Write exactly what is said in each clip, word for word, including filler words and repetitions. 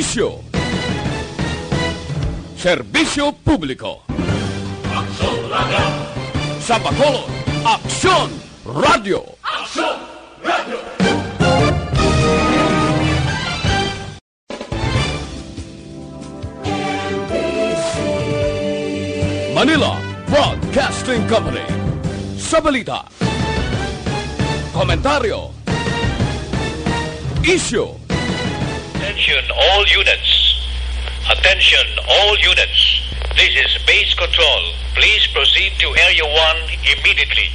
Isyu. Serbisyo publiko. Aksyon Radio. Sa Bacolod, Aksyon Radio. Aksyon Radio. Manila Broadcasting Company. Sa balita, komentaryo, isyu. Attention all units. Attention all units. This is base control. Please proceed to Area one immediately.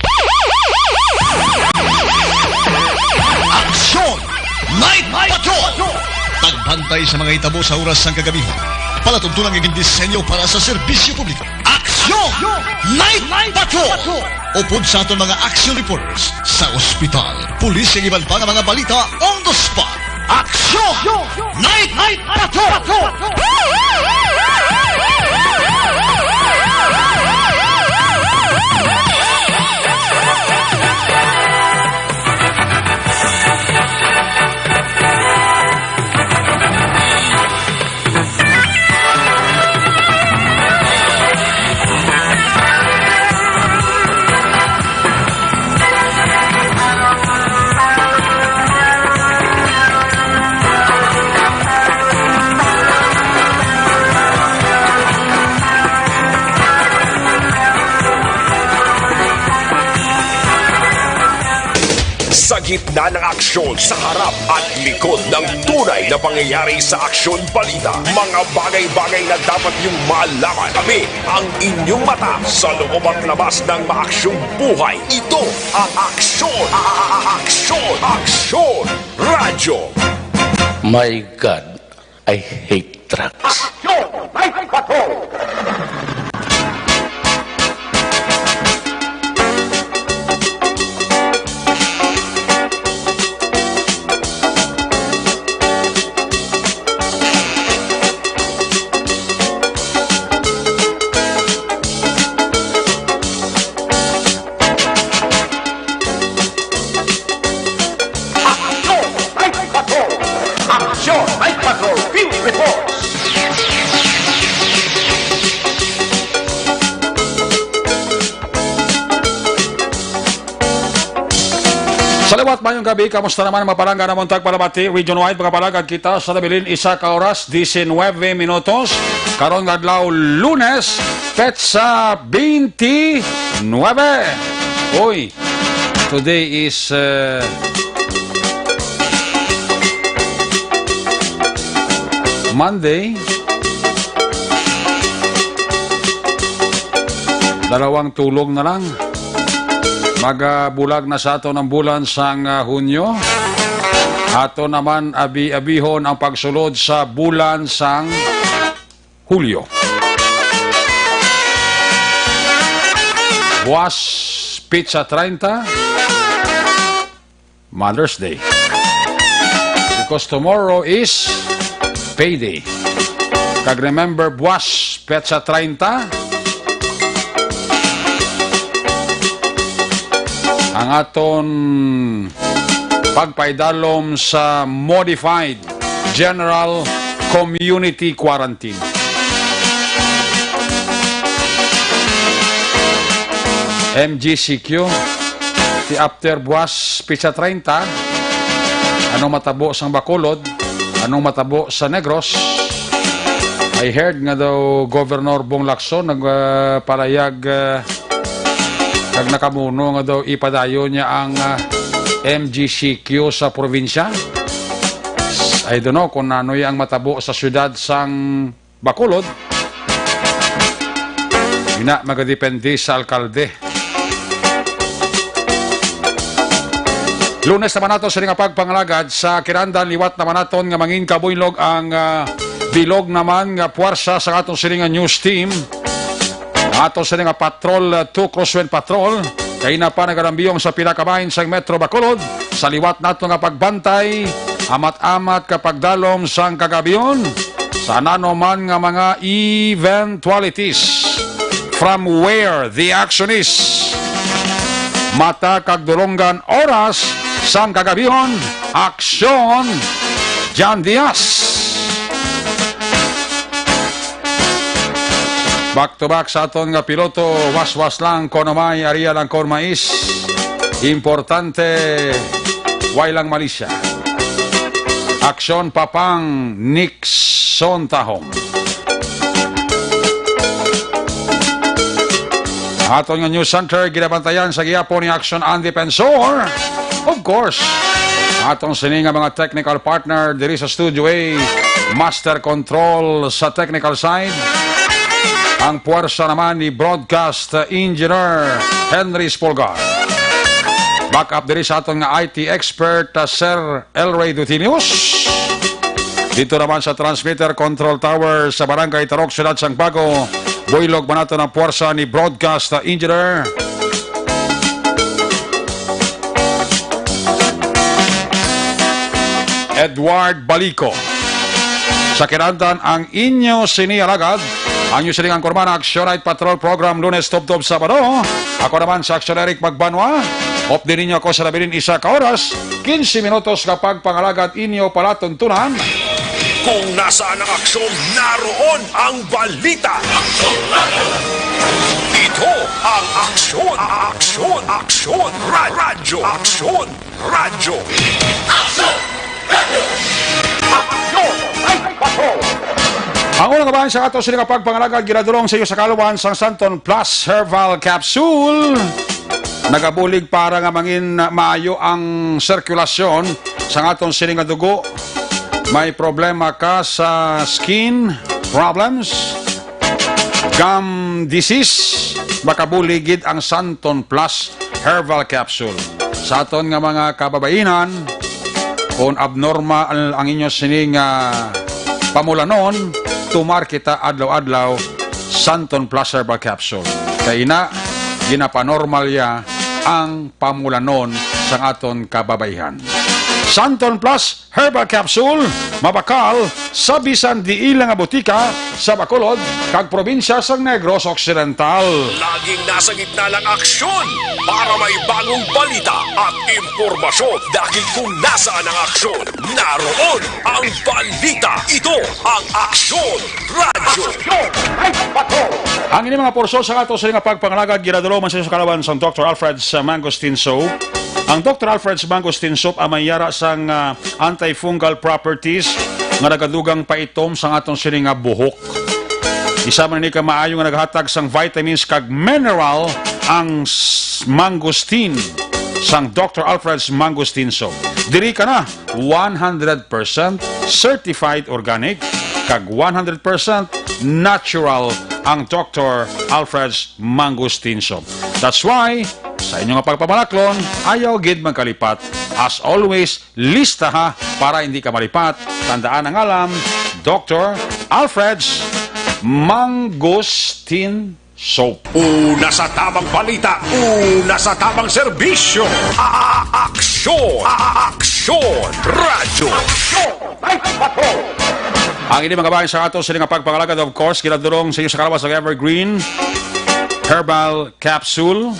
Aksyon! Night Patrol! Pagbantay sa mga hitabo sa oras sang kagabi. Palatuntunan nga gindisenyo para sa serbisyo publiko. Aksyon! Night Patrol! Upod sa aton mga action reporters sa ospital, pulis, kag iban pa nga mga balita on the spot. Aksyon! Night, Night Patrol! Sa gitna ng aksyon, sa harap at likod ng tunay na pangyayari sa aksyon balita, mga bagay-bagay na dapat niyong malaman. Kami ang inyong mata sa loob at labas ng maaksyong buhay. Ito ang Aksyon, a- a- a- Aksyon, Aksyon Radyo. My God, I hate trucks. Aksyon! May patrol! Aksyon! Night Patrol! Aksyon! Night Patrol! Field Reports! Sa liwat, mayong gabi. Kamusta naman ang mga palangga namon tagpalamati? Region wide, mga palangga, kita sa nabilin isa ka oras, diecinueve minutos. Karon nga adlaw, Lunes, petsa twenty-nine. Uy, today is, uh, Monday. Dalawang tulog na lang. Magabulag na sa aton ang bulan sang, ah, Hunyo. Ato naman abi-abihon ang pagsulod sa bulan sang Hulyo. Buwas, petsa treinta, Mother's Day. Because tomorrow is payday. Kag remember, buwas, petsa treinta, ang aton pagpaidalom sa modified General Community Quarantine. M G C Q, ti after buwas, petsa treinta, anong matabo sang Bacolod? Anong matabo sa Negros? I heard nga daw Governor Bong Lacson nag, ah, palayag, ah, kag nakamuno nga daw ipadayon niya ang, ah, M G C Q sa probinsya. I don't know kung ano ang matabo sa siyudad sang Bacolod. Ina, magadepende sa alkalde. Lunes naman nato sini nga pagpangalagad sa kinahanglan. Liwat naman naton nga mangin kabuylog ang, ah, bilog naman nga puwersa sa aton sini nga news team. Ato sini nga Patrol, ah, two Crosswind Patrol, kay na pa nagalambiyong sa pila ka bahin sang Metro Bacolod. Sa liwat nato nga pagbantay, amat-amat ka pagdalom sang kagabihon, sa nano man nga mga eventualities, from where the action is. Mata kag dulonggan oras sang kagabihon, aksyon, Jan Diaz. Back to back sa aton nga piloto, waswas lang kon umay, aria lang kon mais. Importante, way lang malisya. Aksyon, Papang Nixon Tahom. Aton nga news center, ginabantayan sa gihapon ni Aksyon Andy Pensor. Of course, atong sini nga mga technical partner diri sa Studio A, Master Control sa technical side, ang puwersa naman ni Broadcast Engineer Henry Spolgar. Back up diri sa aton nga I T expert, uh, Sir Elray Dutinius. Dito naman sa transmitter control tower sa Barangay Tarok, Siyudad sang Bago, buylog man naton ang puwersa ni Broadcast Engineer Edward Balico. Sa kinahanglan ang inyo sini alagad, ang inyo sining anchorman, Aksyon Night Patrol Program, Lunes tubtob Sabado. Ako naman sa Aksyon, Eric Magbanwa. Update ninyo ako sa nabilin isa ka oras, quince minutos nga pagpangalagad inyo palatuntunan. Kung nasaan ang aksyon, naroon ang balita. Ito ang Aksyon, Aksyon, Aksyon, Ra-, Radyo, Aksyon, Radyo. Aksyon! Radyo! Aksyon! Ang unang kabahin sa ato sini nga pagpangalagad ginadulong sa iyo sa kaluwan sang Santon Plus Herbal Capsule. Nagabulig para nga mangin maayo ang sirkulasyon sa aton sini nga dugo. May problema ka sa skin problems, gum disease, makabulig gid ang Santon Plus Herbal Capsule. Sa aton nga mga kababainan, kung abnormal ang inyo sining, ah, pamulanon, tumar kita adlaw-adlaw Santon Plus Herbal Capsule. Kay ina, ginapanormal ya ang pamulanon sang aton kababaihan. Santon Plus Herbal Capsule, mabakal sa bisan diin lang nga butika sa Bacolod kag probinsya sang Negros Occidental. Laging nasa gitna ng aksyon para may bagong balita at impormasyon. Dahil kung nasaan ang aksyon, naroon ang balita. Ito ang Aksyon Radyo. Ang ini mga porsyon sa ato sa nga pagpangalagad ginadulong man sa inyo sa kaluwan sang Doktor Alfred's, uh, Mangosteen Soap. Ang Doktor Alfred's Mangosteen Soap ang may yara sang, uh, antifungal properties nga nagadugang paitom sang aton sini nga buhok. Isa man ni ka maayo nga naghatag sang vitamins kag mineral ang s-, mangosteen sang Doktor Alfred's Mangosteen Soap. Diri ka na, one hundred percent certified organic kag one hundred percent natural ang Doktor Alfred's Mangosteen Soap. That's why, sa inyo nga pagpamalaklon, ayaw gid magkalipat. As always, listaha para hindi ka malipat. Tandaan ang alam, Doktor Alfred's Mangosteen Soap. Una sa tamang balita, una sa tamang serbisyo. A-, a-, aksyon, a-, a-, aksyon, radyo. Aksyon, ay, patrol. Ang ini mga bahin sa ato sini nga pagpangalagad, of course, ginadulong sa iyo sa kalawas ng Evergreen Herbal Capsule.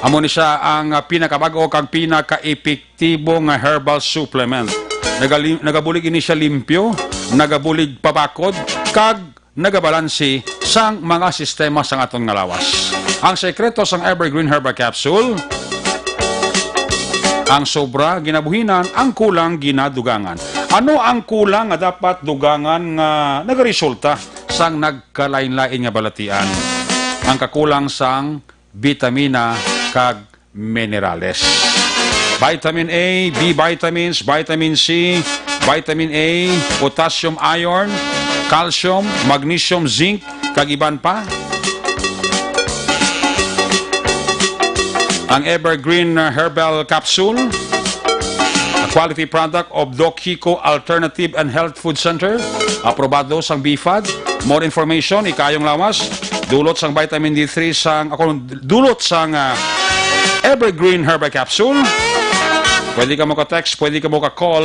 Amo ni siya ang, ah, pinakabag-o kag pinaka-epektibo nga herbal supplement. Nagali-, nagabulig ini siya limpyo, nagabulig pabakod, kag nagabalansi sang mga sistema sang aton nga lawas. Ang sekreto sang Evergreen Herbal Capsule, ang sobra ginabuhinan, ang kulang ginadugangan. Ano ang kulang nga dapat dugangan nga nagaresulta sang nagkalain-lain nga balatian? Ang kakulang sang bitamina kag minerales. Vitamin A, B vitamins, vitamin C, vitamin A, potassium ion, calcium, magnesium, zinc, kag iban pa. Ang Evergreen, uh, Herbal Capsule, a quality product of Doc Kiko Alternative and Health Food Center, aprobado sang BFAD. More information, ikayong lawas, dulot sang vitamin D three sang, ako, dulot sang, ah, Evergreen Herbal Capsule. Pwede ka mo ka-text, pwede ka mo ka-call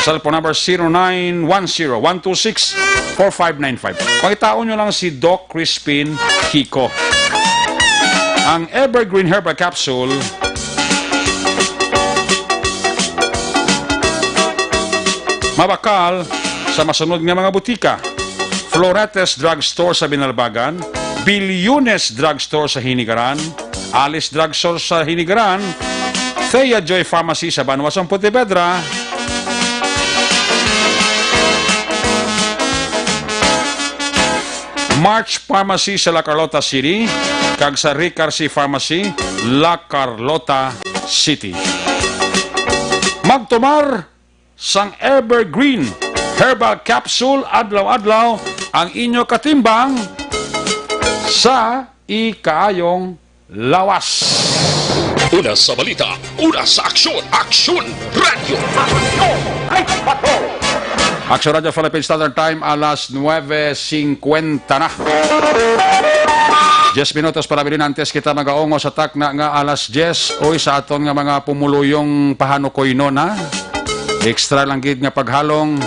sa cellphone number zero nine one zero one two six four five nine five. Pangitaon nyo lang si Doc Crispin Kiko. Ang Evergreen Herbal Capsule, mabakal sa masunod nga mga butika. Loretes Drug Store sa Binalbagan, Bilyones Drug Store sa Hinigaran, Alice Drug Store sa Hinigaran, Thea Joy Pharmacy sa Banwa sang Pontevedra, March Pharmacy sa La Carlota City, kag sa Ricarcy Pharmacy, La Carlota City. Magtumar sang Evergreen Herbal Capsule adlaw-adlaw, ang inyo katimbang sa ikaayong lawas. Una sa balita, una sa aksyon, Aksyon Radio. Aksyon Radio Philippine Standard Time, alas nuebe singkwenta na. Diyes minutos para bilin antes kita magaungo sa takna nga alas diyes. Uy, sa aton nga mga pumuluyong pahanukuynon, ha? Extra lang gid nga paghalong.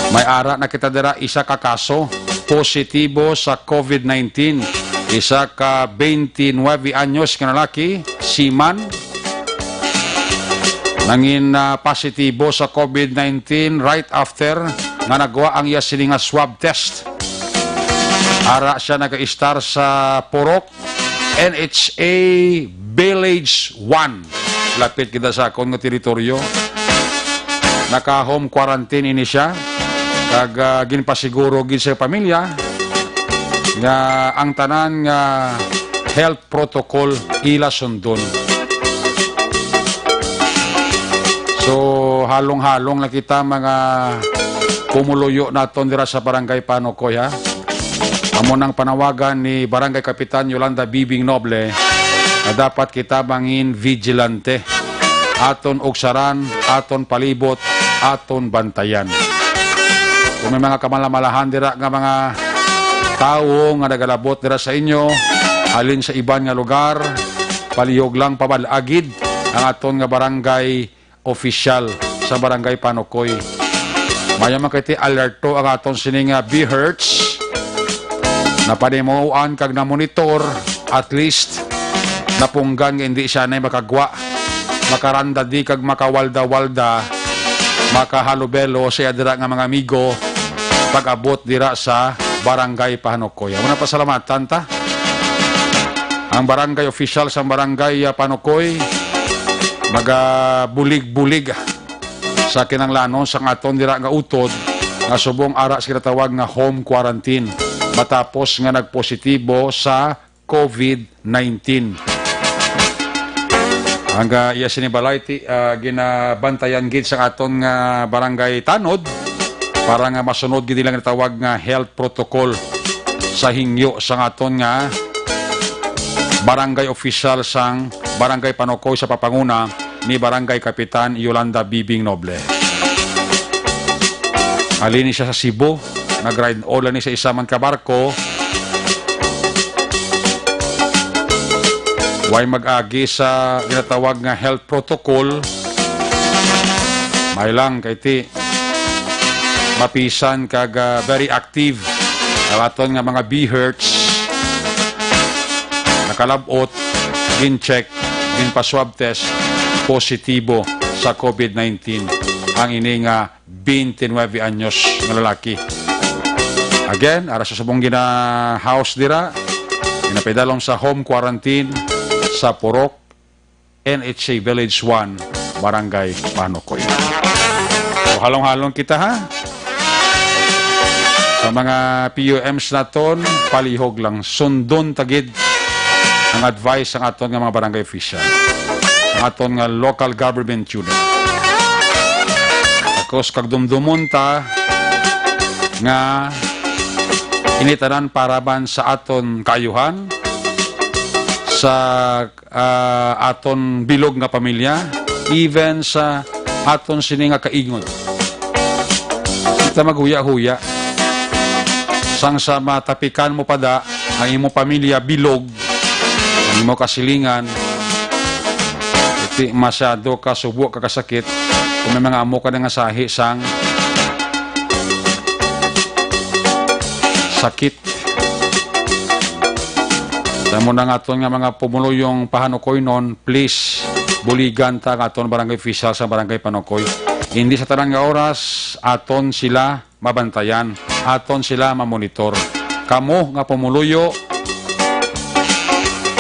May ara na kita dira, isa ka kaso positibo sa COVID nineteen. Isa ka twenty-nine anyos nga lalaki, seaman, nangin, ah, positibo sa COVID nineteen right after nga nagwa ang iya sini nga swab test. Ara siya nag-istar sa Purok N H A Village one. Lapit kita sa akon nga teritoryo. Naka-home quarantine ini siya. Kag, ah, ginpasiguro gid sa pamilya nga ang tanan nga health protocol ila sundon. So, halong-halong na kita, mga pumuluyo naton dira sa Barangay Panukoy, ha? Amo nang panawagan ni Barangay Kapitan Yolanda Bibing Noble nga dapat kita mangin vigilante. Aton ugsaran, aton palibot, aton bantayan. Kung may mga kamalamalahan dira nga mga tawo nga nagalabot dira sa inyo, halin sa iban nga lugar, palihog lang pabal-a gid ang aton nga barangay opisyal sa Barangay Panukoy. Maayo man kay ti alerto ang aton sini nga B Hertz. Napanimuan kag namonitor, at least napunggan nga hindi siya na makagwa, makarandadi kag makawalda-walda, makahalubelo sa iya dira nga mga amigo pag-abot dira sa Barangay Panukoy. Amo na, pasalamatan ta ang barangay official sang Barangay, ah, Panukoy, magabulig-bulig sa kinahanglanon sang aton dira nga utod nga subong ara sa ginatawag nga home quarantine matapos nga nagpositibo sa COVID nineteen. Ang, ah, iya sini balay ti, ah, ginabantayan gid sa aton nga barangay tanod para nga masunod gid nila nga tawag nga health protocol sa hingyo sa aton nga barangay official sang Barangay Panukoy sa papanguna ni Barangay Kapitan Yolanda Bibing Noble. Halin ni siya sa Cebu, nag-ride all ni sa isa man ka barko. Way mag-agi sa ginatawag nga health protocol. May lang kay ti mapisan kag, ah, very active ang aton nga mga B Hertz. Nakalabot, gin-check, ginpa-swab test, positibo sa COVID nineteen ang ini nga twenty-nine anyos nga lalaki. Again, ara sa subong gina-house dira, ginapaidalom sa home quarantine sa Purok N H A Village one, Barangay Panukoy. So, halong-halong kita, ha? Sa mga P U Ms naton, palihog lang, sundon ta gid ang advice sang aton nga mga barangay official, ang aton nga local government unit. Takos kag dumdumon ta nga ini tanan para man sa aton kaayuhan, sa, ah, aton bilog nga pamilya, even sa aton sini nga kaingod. Kita maghuya-huya. Sang sa matapikan mo pa da ang imo pamilya bilog, ang imo kasilingan, iti masyado ka subo ka kasakit, kung may mga amo ka na nga sahi sang sakit. Tamo na nga aton nga mga pumuluyong pahanukoynon, please, buligan ta ang aton barangay official sa Barangay Panukoy. Hindi sa tanan nga oras aton sila mabantayan. aton sila mamonitor. Kamo nga pumuluyo,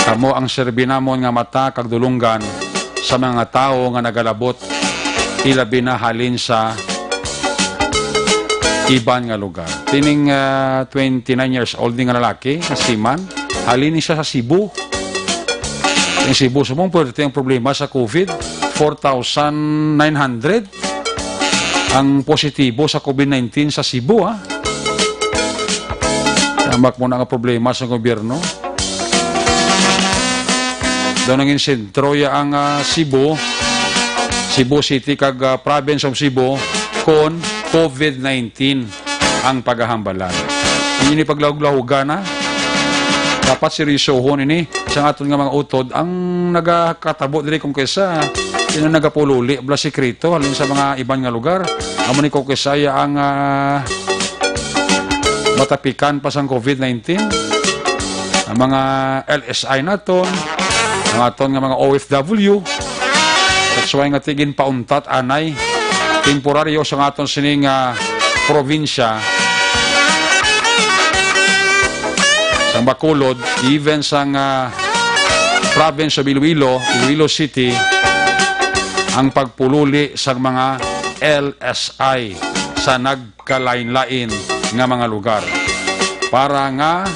kamo ang serbi namon nga mata kag dulonggan sa mga tawo nga nagalabot, ilabi na halin sa iban nga lugar. Tining, ah, twenty-nine years old ni nga lalaki, nga seaman, halin ni siya sa Cebu. Ang Cebu, subong, puwerte ang problema sa COVID, four thousand nine hundred ang positibo sa COVID nineteen sa Cebu, ha? Tambak mo na nga problema sa gobyerno. Daw nangin sentro ya ang, ah, Cebu, Cebu City kag, ah, Province of Cebu kon COVID nineteen ang pagahambalan. Inyo ni paglahog-lahogan, ha? Dapat seryosohon ini sa aton nga mga utod ang nagakatabo diri kung kaysa sino nagapululi bala sikreto halin sa mga iban nga lugar. Amo ni kung kaysa ya ang, ah, matapikan pa sang COVID nineteen, ang mga L S I naton, ang aton nga mga O F W. That's why nga tigin pauntat anay temporaryo sa aton sining, ah, probinsya sang Bacolod, even sang, ah, province of Iloilo, Iloilo City, ang pagpululi sang mga L S I sa nagkalain-lain nga mga lugar para nga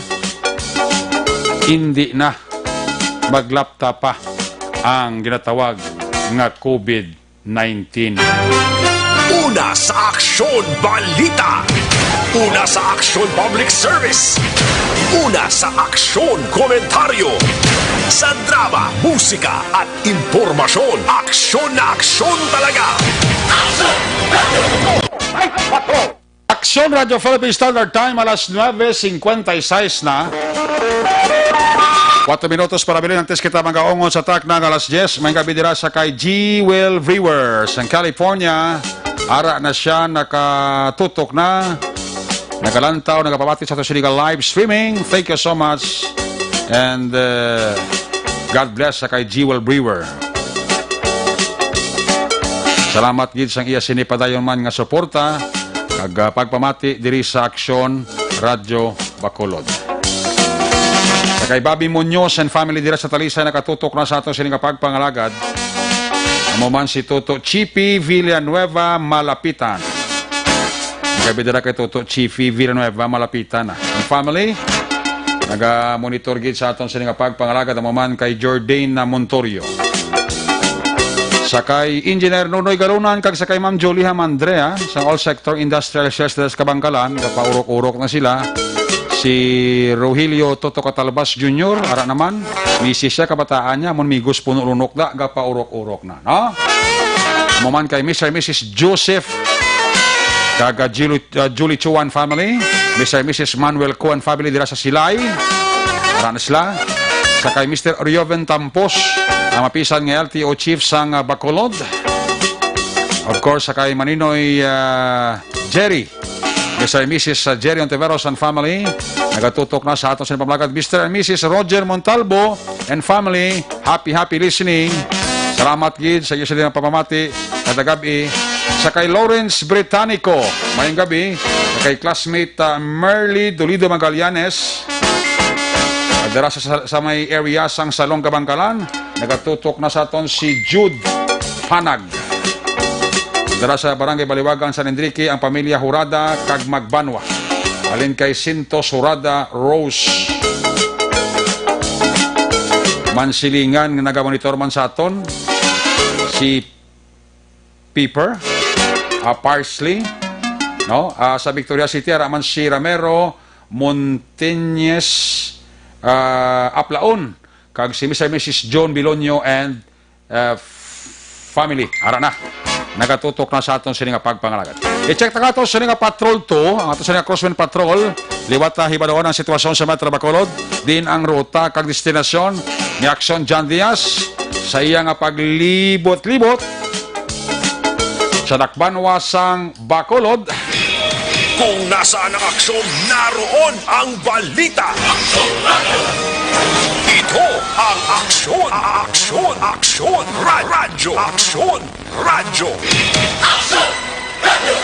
hindi na maglapta pa ang ginatawag nga COVID nineteen. Una sa Aksyon Balita. Una sa Aksyon Public Service. Una sa Aksyon Komentaryo. Sa drama, musika, at impormasyon, aksyon na aksyon talaga. Aksyon Radyo Patrol! Aksyon Radyo Philippine Standard Time, alas nuebe cincuenta y seis na. Kuwatro minutos para bilin ang test kita magaungon sa track na alas diyes. May gabi dira sa kay G Will Brewer sa California. Ara na siya, nakatutok na, nagalantaw, nagapamati sa ato sini nga live streaming. Thank you so much. And, uh, God bless sa kay G Will Brewer. Salamat gid sang iya sini padayon man nga suporta kag, ah, pagpamati diri sa Aksyon Radyo Bacolod. Sa kay Bobby Muñoz and family dira sa Talisay, nakatutok na sa aton sini nga pagpangalagad. Amo man si Toto Chippy Villanueva Malapitan. Gabi dira kay Toto Chippy Villanueva Malapitan na ang family. Naga-monitor gid sa aton sini nga pagpangalagad, amo man kay Jordan na Montorio. Sa kay Engineer Nonoy Galunan kag sa kay Ma'am Julie Hamandrea sa All Sector Industrial Sales Desk Kabangkalan, gapaurok-urok na sila. Si Rogelio Toto Catalbas Junior, ara naman, misis siya, kabataan niya, amon migos puno lunok da, gapaurok-urok na, no? Amo man kay Mister and Missus Joseph, kag, ah, Julie, ah, Julie Chuan family, Mister and Missus Manuel Kuan family dira sa Silay. Ara na sila. Sa kay Mister Orioven Tampos, ang mapisan nga L T O chief sang, ah, Bacolod. Of course, sa kay Maninoy, ah, Jerry, Mister and Missus Jerry Ontiveros and family, nagatutok na sa aton sa pamlagat. Mister and Missus Roger Montalbo and family, happy, happy listening. Salamat gid sa iyo sa ilang pamamati kada gabi. Sa kay Lawrence Britannico, mayong gabi. Sa kay classmate, ah, Merly Dolido Magallanes, ah, dira sa, sa, sa may area sang Salong Kabangkalan, nagatutok na sa aton si Jude Panag. Dira sa Barangay Baliwagan, San Enrique, ang pamilya Hurada kag Magbanwa. Halin kay Sintos Hurada Rose. Mansilingan nga nagamonitor man sa aton, si Pepper, ah, Parsley, no? Ah, sa Victoria City, ara man si Ramero Montañez, ah, Aplaon, kag si Mister and Missus John Bilonio and, ah, family. Ara na. Nagatutok na sa aton sini nga pagpangalagad. I-check ta ato sini nga Patrol two, ang ato sini nga Crosswind Patrol. Liwat ta hibaluon ang sitwasyon sa Metro Bacolod, diin ang ruta kag destinasyon ni Aksyon John Diaz sa iya nga paglibot-libot sa dakbanwa sang Bacolod. Kung nasaan ang aksyon, naroon ang balita. Ito ang Aksyon, Aksyon, Aksyon, Ra-, Radyo, Aksyon, Radyo. Aksyon! Radyo!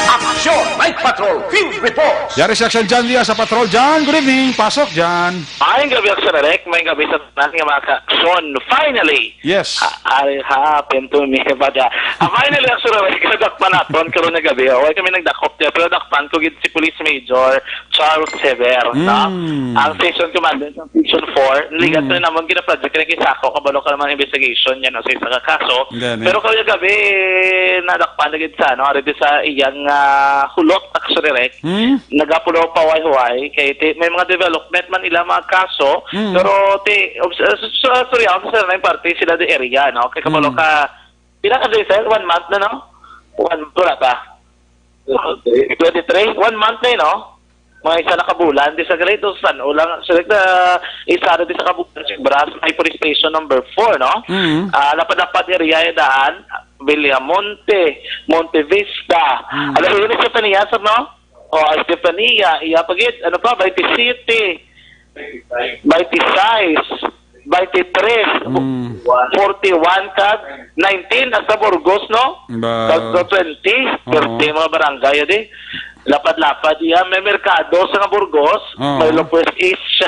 Aksyon! Night Patrol Field Reports. Yari si Action John Diaz sa Patrol. John, good evening. Pasok, John. Maayong gabi, Action Eric. Maayong gabi sa tanan nga mga ka-action. Finally! Yes. Ah, I happen to me, baga. Ah, finally, Action Eric, nadakpan naton karon nga gabi. Oh, wala kami nagdakop niya, pero dakpan ko gid si Police Major Charles Javier, no? Mm. Ang station commander sa Station four, niligat Mm. na namon gina-project kini kay Sako, kabalo ka naman investigation niya, no, sa isa ka kaso. Gani. Pero karon nga gabi, nadakpan na gid sa, ano, ari di sa iyang, ah, hulot, Action Eric. Hmm? Nagapulo pa huway-huway, kay ti-, may mga development man ila mga kaso, Hmm. pero ti-, obs-, uh, s-, s-, sorry, ah, sa na yung parte sila di area, no? Kay kabalo Hmm. ka, pila ka days, sir? One month na, no? One month, wala pa. Twenty-three? One month na yun, no? Mga isa na kabulan, di sa grade, o san, o lang, select na isa na di sa kabulan, si Bras, may police station number four, no? Hmm. Ah, lapad-lapad area yung daan, Villamonte, Monte Vista. Hmm. Alam mo, yun, Stefania, sir, no? O, Stefania, iya pa gid, ano pa, Baiti City, Baiti Sais, Baiti Tres, Mm. forty-one kag nineteen, hasta Burgos, no? Ba- Hasta twenty, Oo. thirty mga barangay, di. Lapad-lapad iya, may merkado sa nga Burgos, Oo. may Lopez East.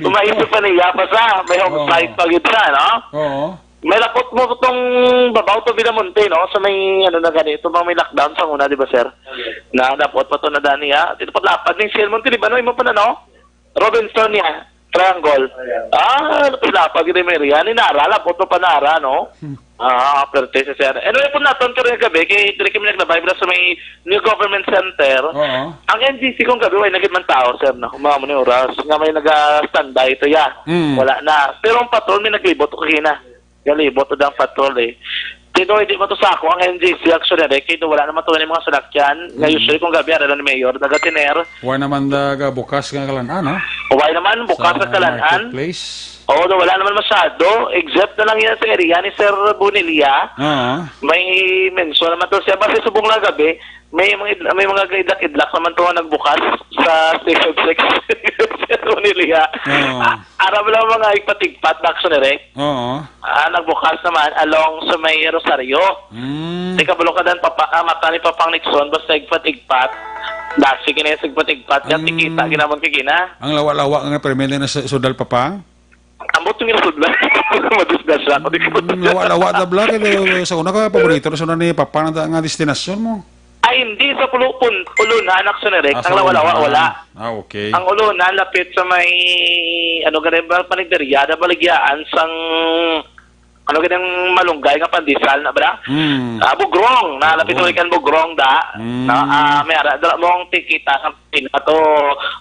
May Stefania pa sa, may home Oo. site pa gid sa, no? Oo. May lapot mo itong babaw to Villamonte, no? Sa may, ano na ganito, mga may lockdown sa una, di ba, sir? Na, lapot pa to na dani, ha? Dito pa lapad ng Sir Monte, di ba, no? Imo pa na, no? Robinson niya, Triangle. Ah, lapad-lapad, gini may riyan. Ni Nara, lapot mo pa Nara, no? Hmm. Ah, perte si sir. Anyway, po naton karon nga gabi, kay diri kami naglabay mula sa may New Government Center. Oo. Ang N G C kong gabi, way nagit man tao, sir, no? Mga mo ni oras, nga may naga-standby to, ya. Mm. Wala na. Pero ang patrol, may naglibot ko kina. Galibot to ang patrol, eh. Tino, hindi mo to sa ako ang N G C action, eh. Kaya wala naman to yung mga salakyan. Nga Mm. usually kung gabi, ara lang ni Mayor, nagatiner. Why naman the bukas nga kalan-an, no? Why naman bukas Sa nga kalan-an? marketplace? Oo, no, wala naman masyado. Except na lang yan sa area ni Sir Bonilla. Oo. May mention naman to siya. Basta subong lang gabi, may mga idla-, may mga idlak-idlak naman to nga nagbukas sa Station six. Sir Bonilla. Oo. Ah, aram lang mga igpatigpat na action direct. Oo. Ah, nagbukas naman along sa may Rosario. Mm. Di kabalo ka dan, papa, ah, mata ni Papang Nixon, basta igpatigpat. Dasi kini sa igpatigpat. Yan, Ang tikita, ginamon kay gina. Ang lawa-lawa nga permit na sa sudal, Papang? Ambot yung sudlan. Madisgrasya ako, di ko. Mm, lawa-lawa na bla, kay sa una ka, paborito na sa una ni Papa na nga destinasyon mo. Ay, hindi sa Pulupon, Ulunan, actually, Rick. Ah, Ang sa lawa-lawa, Ulunan. wala. Ah, okay. Ang Ulunan, lapit sa may, ano, ganun ba, Panigderia, na baligyaan sang, ano, ganun, malunggay nga pandesal na, bala? Hmm. Ah, Bugrong, na lapit sa Bugrong. May kan Bugrong, da. Hmm. Na, ah, may ara, dala mong tikita sa Pin-, ato,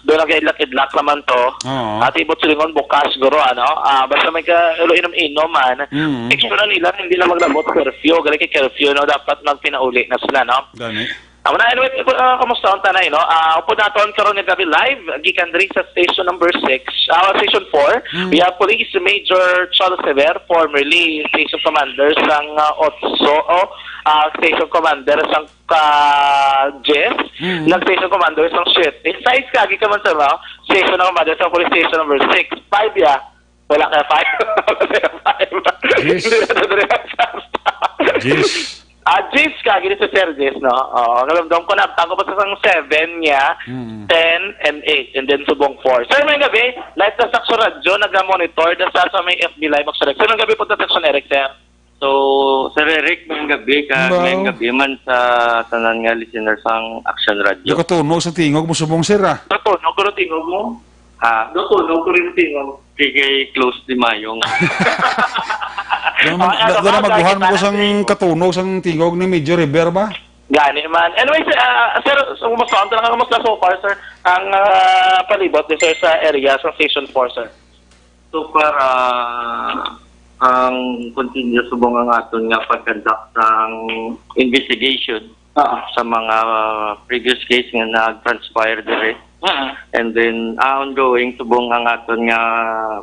doon nag-idlak-idlak naman to. Oo. At ibot silingon bukas, guro, ano? Ah, basta may ka, ulo inom-inom man. Mm. Extra na nila, hindi na maglabot curfew. Gali kay curfew, no? Dapat magpinauli na sila, no? Gani. Amo na, anyway, uh, kamusta ang tanay, no? Ah, upod naton karon nga gabi live, gikan diri sa station number six, ah, station four. Mm. We have Police Major Charles Sever, formerly station commander sang, ah, Otso, oh, ah, station commander sang ka Jeff, Mm. nag-station commander sang siyete. Sais ka, agi ka man sa, no? Station na commander sa police station number six. Five, ya. Wala ka five. Wala ka five. Yes. Hindi na dali ang sasta. Yes. Ah, Jis ka, gini si Sir Jis, no? Oo, kalamdam ko na, tango pa sa sang seven niya, Mm. ten, and eight, and then subong four. Sir, may gabi, live na sa Action Radyo, nag-monitor na sa, sa may F B Live, Action Eric. Sir, may gabi po sa Action Eric, sir. So, Sir Eric, mayong gabi ka, Hello. mayong gabi man sa tanan nga listeners sang Action Radio. Nakatunog sa tingog mo subong, sir, ah. Katunog ko na tingog mo. Ah. Katunog ko rin tingog. Sige, close di mayong. Doon na, Oh, ano doon na ba? maguhan mo Nakita sang natin. katunog sang tingog ni Major River ba? Gani man. Anyway, sir, ah, sir, so, kumusta? Ang talaga, kumusta so far, sir? Ang, ah, palibot ni sir sa area, sa Station four, sir? So far, ah, ang continue subong ang aton nga pag-conduct sang investigation Ah. sa mga previous case nga nag-transpire dire. Ah. And then, ah, ongoing subong ang aton nga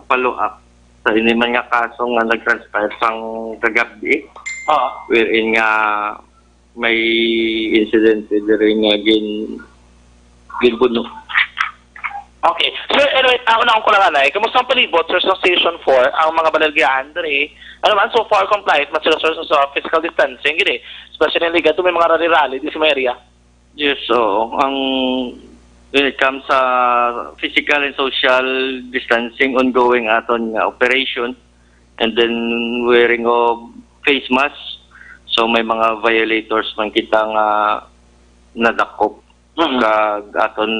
follow-up sa ini man nga kaso nga nag-transpire sang kagab-i. Ah. Wherein nga may insidente diri nga gin-, ginbuno. Okay. Sir, anyway, ah, una ko lang, anay. Kamusta ang palibot, sir, sa Station four? Ang mga baligya, Andre? Ano man, so far, compliant man sila, sir, sa, sa physical distancing, gini. Especially, liga to may mga rally-rally di sa may area. Yes, oo. Ang, when it comes sa physical and social distancing, ongoing aton nga operation, and then wearing of face mask, so may mga violators man kita nga nadakop. Mhm. Kag aton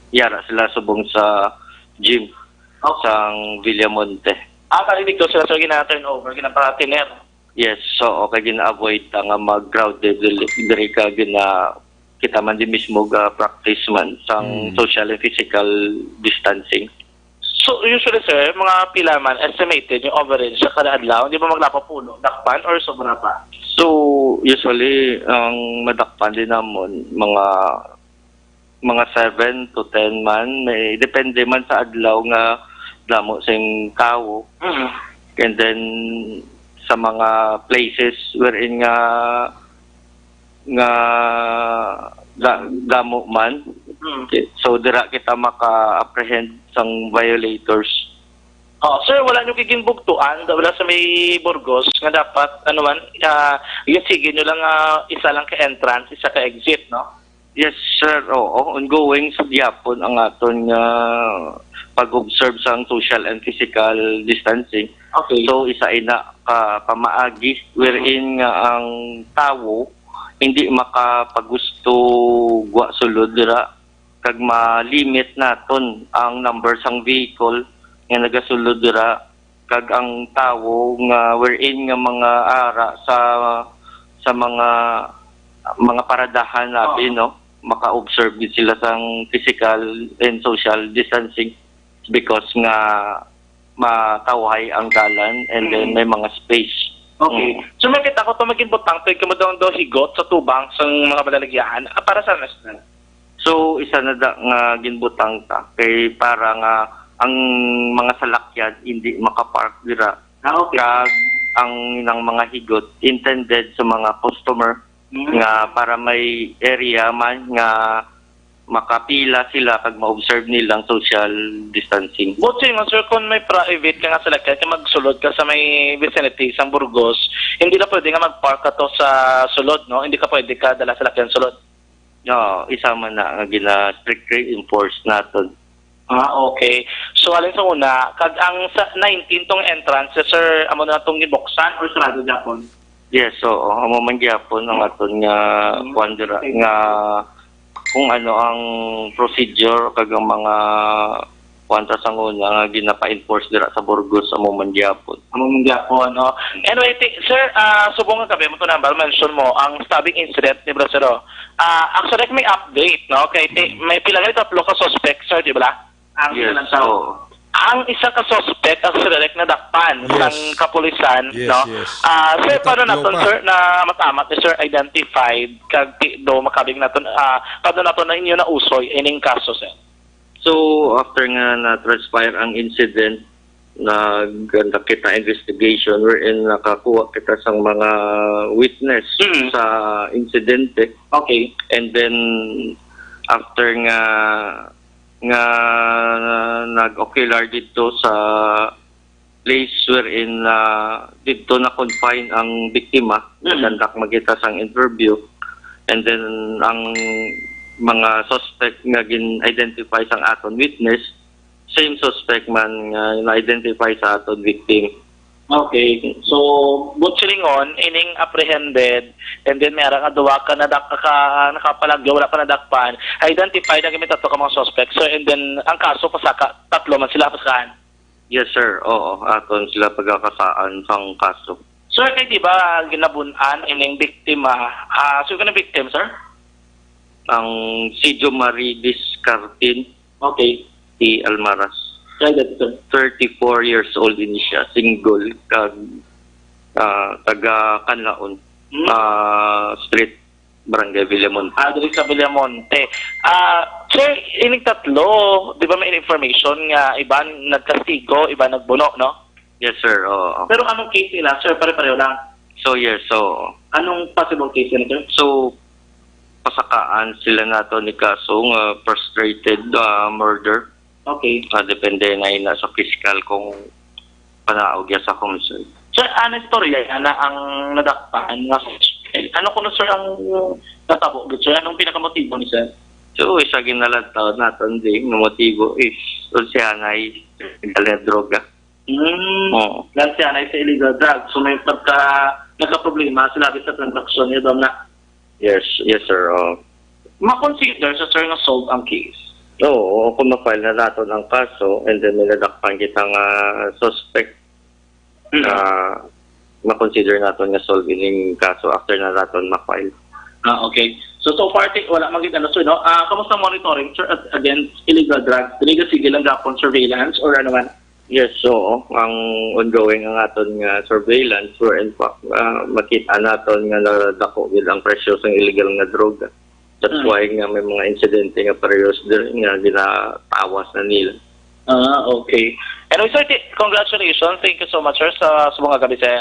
yara sila subong sa gym Okay. sang Villamonte. Ah, kali dito sila, sir, gina-turnover, ginapa-thinner? Yes, so, okay, gina-avoid ta nga mag-crowded dili, diri ka gina-, kita man di mismo ga-practice man sang Mm. social and physical distancing. So, usually, sir, mga pila man estimated yung average sa kada adlaw? Hindi ba maglapapulo? Dakpan or sobra pa? So, usually, ang madakpan din namon, mga, mga seven to ten man. May, depende man sa adlaw nga damo sing tawo. Mhm. And then, sa mga places wherein nga, nga da-, damo man. Mhm. So, dira kita maka-apprehend sang violators. Oh, sir, wala nyo giginbugtuan, wala sa may Burgos, nga dapat, ano man, ah, sige nyo lang, ah, isa lang ka entrance, isa ka exit, no? Yes, sir. Oo, ongoing sa gihapon ang aton nga pag-observe sang social and physical distancing. Okay. So, isa ina ka pamaagi wherein nga ang tawo hindi makapagusto gwa sulod dira, kag ma-limit naton ang number sang vehicle nga nagasulod dira, kag ang tawo nga wherein nga mga ara sa, sa mga, mga paradahan natin, Oo. no? Maka-observe gid sila sang physical and social distancing because nga matawhay ang dalan and then Mm. may mga space. Okay. Mm. So, may kita ko to, maging butang to, ikaw mo daw, daw higot sa tubang sa mga balaligihan. Ah, para sa national? So, isa na da nga ginbutang ta kay para nga ang mga salakyan hindi makapark dira. Ah, okay. Kag ang nang mga higot intended sa mga customer Mm. nga para may area man nga makapila sila kag ma-observe nilang social distancing. But same, sir, kung may private ka nga salakyan, kaya magsulod ka sa may vicinity, sa Burgos, hindi na pwede nga mag-park ka to sa sulod, no? Hindi ka pwede ka dala salakyan sulod. No, isa man na nga gina-strictly enforce naton. Ah, okay. So, alin sa una, kag ang sa nineteen tong entrance, sir, amo na tong gibuksan or sarado gyapon? Yes, oo. Amo man gyapon ang aton nga Mm. kuwan dira, Okay. nga kung ano ang procedure kag ang mga kuwan ta sa una nga ginapa-enforce dira sa Burgos, amo man gyapon. Amo man gyapon, no? Anyway, ti-, sir, ah, subong nga kami, mo to number, mention mo ang stabbing incident ni Brasero. Ah, actually, may update, no? Kay ti-, Mm. may pila nga tatlo ka suspect, sir, di ba? Ang Yes, ilang tao? oo. Ang isa ka suspect, actually, nadakpan Yes. sang kapulisan, Yes, no? yes. Ah, sir, May paano tatlo naton, pa. sir, na matamat ni sir identified kag ti-, do makabig naton, ah, paano naton na inyo na usoy ining kaso, sir? So, after nga na-transpire ang incident, nag-conduct kita investigation wherein nakakuha kita sang mga witness Mm. sa insidente. Okay. And then, after nga, nga nag-ocular dito sa place wherein, ah, dito na-confine ang biktima, Mm. nag-conduct man kita sang interview. And then, ang mga suspect nga gin-identify sang aton witness, same suspect man nga na-identify sa aton victim. Okay. So, buot silingon, ining apprehended, and then may ara nga duwa ka nadak-, ka, nakapalagyo, wala pa nadakpan, identified na kami tatlo ka mga suspect, sir, and then ang kaso pasaka, tatlo man sila pasakaan. Yes, sir. Oo, aton sila pagkakasaan sang kaso. Sir, kay di ba ginabun-an ining biktima? Ah, so, kanang victim, sir? Ang si Jomari Discartin. Okay. Si Almaras. Kaya dito, sir? Thirty-four years old din siya, single, kag, ah, taga Canlaon, Hmm. ah, Street, Barangay Villamonte. Ah, diri sa Villamonte. Ah, sir, ining tatlo, di ba may information nga iban nagkastigo, iban nagbuno, no? Yes, sir. Oo. Pero anong case nila, sir? Pare-pareho lang? So, yes, so Anong possible case nila, sir? So, pasakaan sila nato ni kaso nga frustrated, ah, murder. Okay. Ah, depende na ina sa piskal kung panaog ya sa homicide. Sir, ano istorya na ang nadakpan nga suspect? Ano kuno, sir, ang natabo, sir? Anong pinakamotibo ni sir? So, isa ginalantaw naton di nga motibo is unsihanay illegal nga droga. Hmm. Oo. Lansihanay sa illegal drugs. So, may pagka nagkaproblema sila sa transaksyon niya doon na. Yes, yes, sir. Oh. Ma-consider sa, sir, nga solve ang case? Oo, kung ma-file na naton ang kaso and then may nadakpan kita nga suspect, Mm. ah, ma-consider naton nga solve ining kaso after na naton ma-file. Ah, okay. So, so far, ti-, wala man gid ano, sir, no? Ah, kamusta ang monitoring, sir, at against illegal drugs? Dili ka sige lang gapon surveillance or ano man? Yes, so, ang ongoing ang aton nga surveillance, where in fact, ah, makita naton nga nadako gid ang presyo sang illegal nga droga. That's Mm. why nga may mga insidente nga parehas diri nga ginatawas na nila. Ah, okay. Anyway, sir, ti-, congratulations. Thank you so much, sir, sa, sa mga gabi, sir.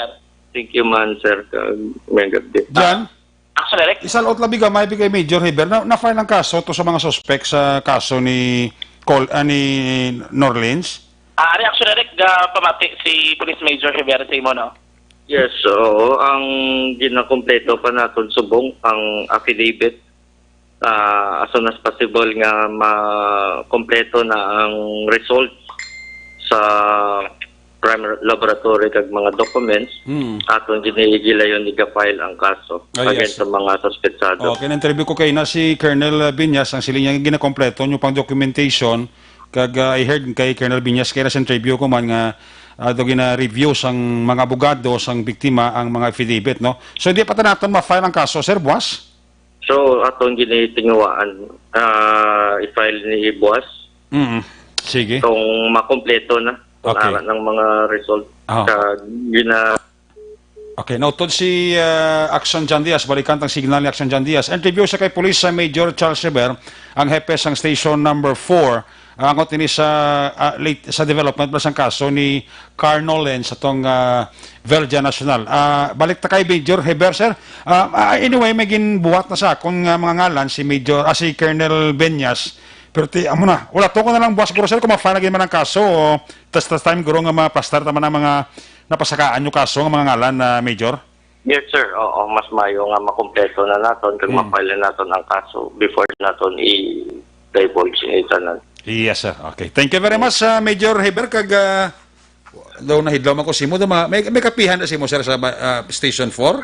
Thank you man, sir, kag may gabi. John? Action direct. Isalot labi gamay bi kay Major Heber. Na, na-file ang kaso to sa mga suspek sa kaso ni Col-, ah, ni Norlins? Ah, ari, action direct, ga pamati si Police Major Heber sa imo, no? Yes, oo. Ang ginakompleto pa naton subong ang affidavit, ah, as soon as possible nga makompleto na ang result sa crime laboratory kag mga documents. Hmm. Aton gini-, gilayon ni ga-file ang kaso Ah, yes. against sa mga suspetsado. Okay, na-interview ko kay na si Colonel Binyas, ang siling niya ginakompleto niyo pang documentation. Kag, ah, I heard kay Colonel Binyas kay nasa interview ko man nga, ah, daw gina-review sang mga abogado sang biktima ang mga affidavit, no? So, di pa ta naton ma-file ang kaso, sir, buwas? So, aton ginitinguhaan, ah, i-file ni buwas. Mm. Sige. Kung makompleto na, kung Okay. ara ng mga result Ah. sa gina- Okay, nautod si, ah, Action John Diaz. Balikan tang signal ni Action John Diaz. Interview sa kay Police sa Major Charles Rever, ang hepe sang Station Number Four. Angot ini sa, ah, late, sa development ba sang kaso ni Carnal Len sa tong, ah, Verdja National. Ah, balik ta kay Major Heber, sir. Ah, ah, anyway, may ginbuhat na sa akon nga mga ngalan si Major, ah, si Colonel Benyas. Pero ti, amo na. Wala to ko na lang buwas, siguro, sir, kung ma-file na gid man ang kaso. O, tas, tas time, guro, nga maplastar ta man ang mga napasakaan yung kaso, nga mga ngalan, ah, Major. Yes, sir. Oo, mas mayo nga makompleto na naton kag Hmm. ma-file na naton ang kaso before naton i-divulge ang tanan. Yes, sir. Okay. Thank you very much, ah, Major Heber. Kag, ah, daw nahidlaw man ko simo. Daw ma-, may, may kapihan na simo, sir, sa ba-, ah, Station Four?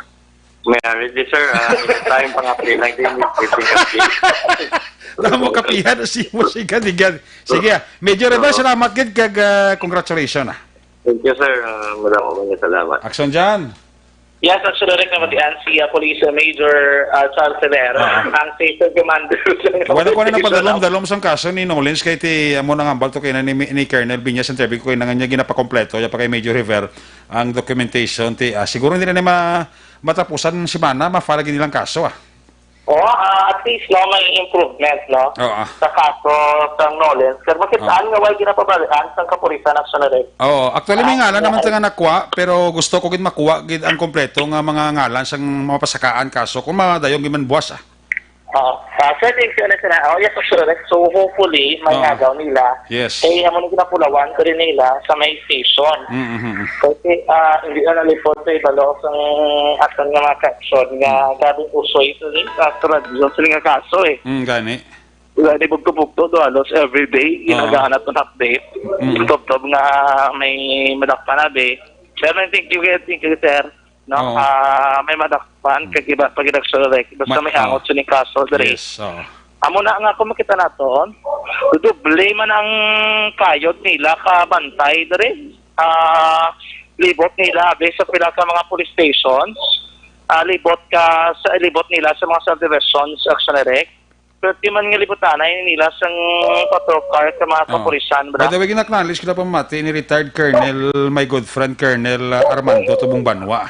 May already, sir. Ah, anytime, pangapil lang din, may pwedeng kape. Daw mo kapihan na simo, sige, sige. Sige, ah. Major Heber, Oo. salamat gid kag, ah, congratulations, ah. Thank you, sir. Ah, madamo nga salamat. Action dyan. Yes, actually, direct na matian si, ah, Police Major, ah, Charles Rivera, Ah. ang station commander. Wala ko na napadalom-dalom sang kaso ni Nolens kay ti amo nang hambal to kay na ni, ni Colonel Binyas, interview ko kay na nga niya ginapakompleto ya pa kay Major River ang documentation ti, ah, siguro hindi na ni ma-, matapusan semana, ma-file lagi nilang kaso, ah. Oo, ah, at least, no, may improvement, no, Oo, ah. sa kaso sang Nolens. Kaya makitaan Oo. nga way ginapabalian sang kapulisan, actually, direct. Oo, actually, may Ah, ngalan naman yeah. nga nakuha, pero gusto ko gid makuha gid ang kompleto nga mga ngalan sang mapasakaan kaso kung madayon gid man buwas, ah. Oo. Ah, sir, thank you, sir. Oh, yes, sir. So, hopefully, may Oo. ngagaw nila. Yes. Kay amo ni ginapulawan ko rin nila sa may station. Mm, mm, mm. Kasi, ah, hindi na nalipod sa ibalo sang aton nga mga kaksyon nga Mm. gabing usoy ito ni sa tradisyon sila nga kaso, eh. Mm, gani. Wala ni bugto-bugto do, halos everyday, Oo. ginagahan naton update. Mm. Tubtob nga may madakpan na, be. Pero thank you, thank you, sir. No? Oo. Ah, may madakpan, Mm. kag iba pag inagsulrek. Basta Ma-, may oo. angot sa ning kaso, diri. Yes, oo. Amo na nga, kung makita naton, doble man ang kayod nila ka bantay, diri. Ah, libot nila, abi, sa pila ka mga police stations. Ah, libot ka, sa, libot nila sa mga subdivisions, actually, direct. Pero di man nga libutanay nila sang patrol car sa mga Ah. kapulisan, bro. By the way, gina-acknowledge ko na pamati ni retired Colonel, my good friend, Colonel, ah, Armando Tubong Banwa.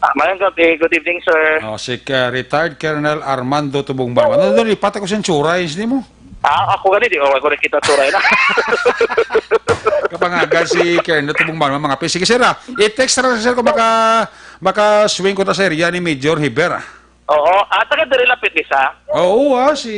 Ah, mayong gabi. Good evening, sir. Oh, si, ah, retired Colonel Armando Tubong Banwa. Ano doon, lipat ako sa tsura, hindi mo? Ah, ako gani, di, oh, ako nakita tsura na. Kapangagal si Colonel Tubong Banwa, mga pi-, sige, sir, ah. I-text ra, sir, kung maka-, maka-swing ko na sa area ni Major Hiber, ah. Oo. Ah, taga diri lapit ni sa? Oo, ah, si,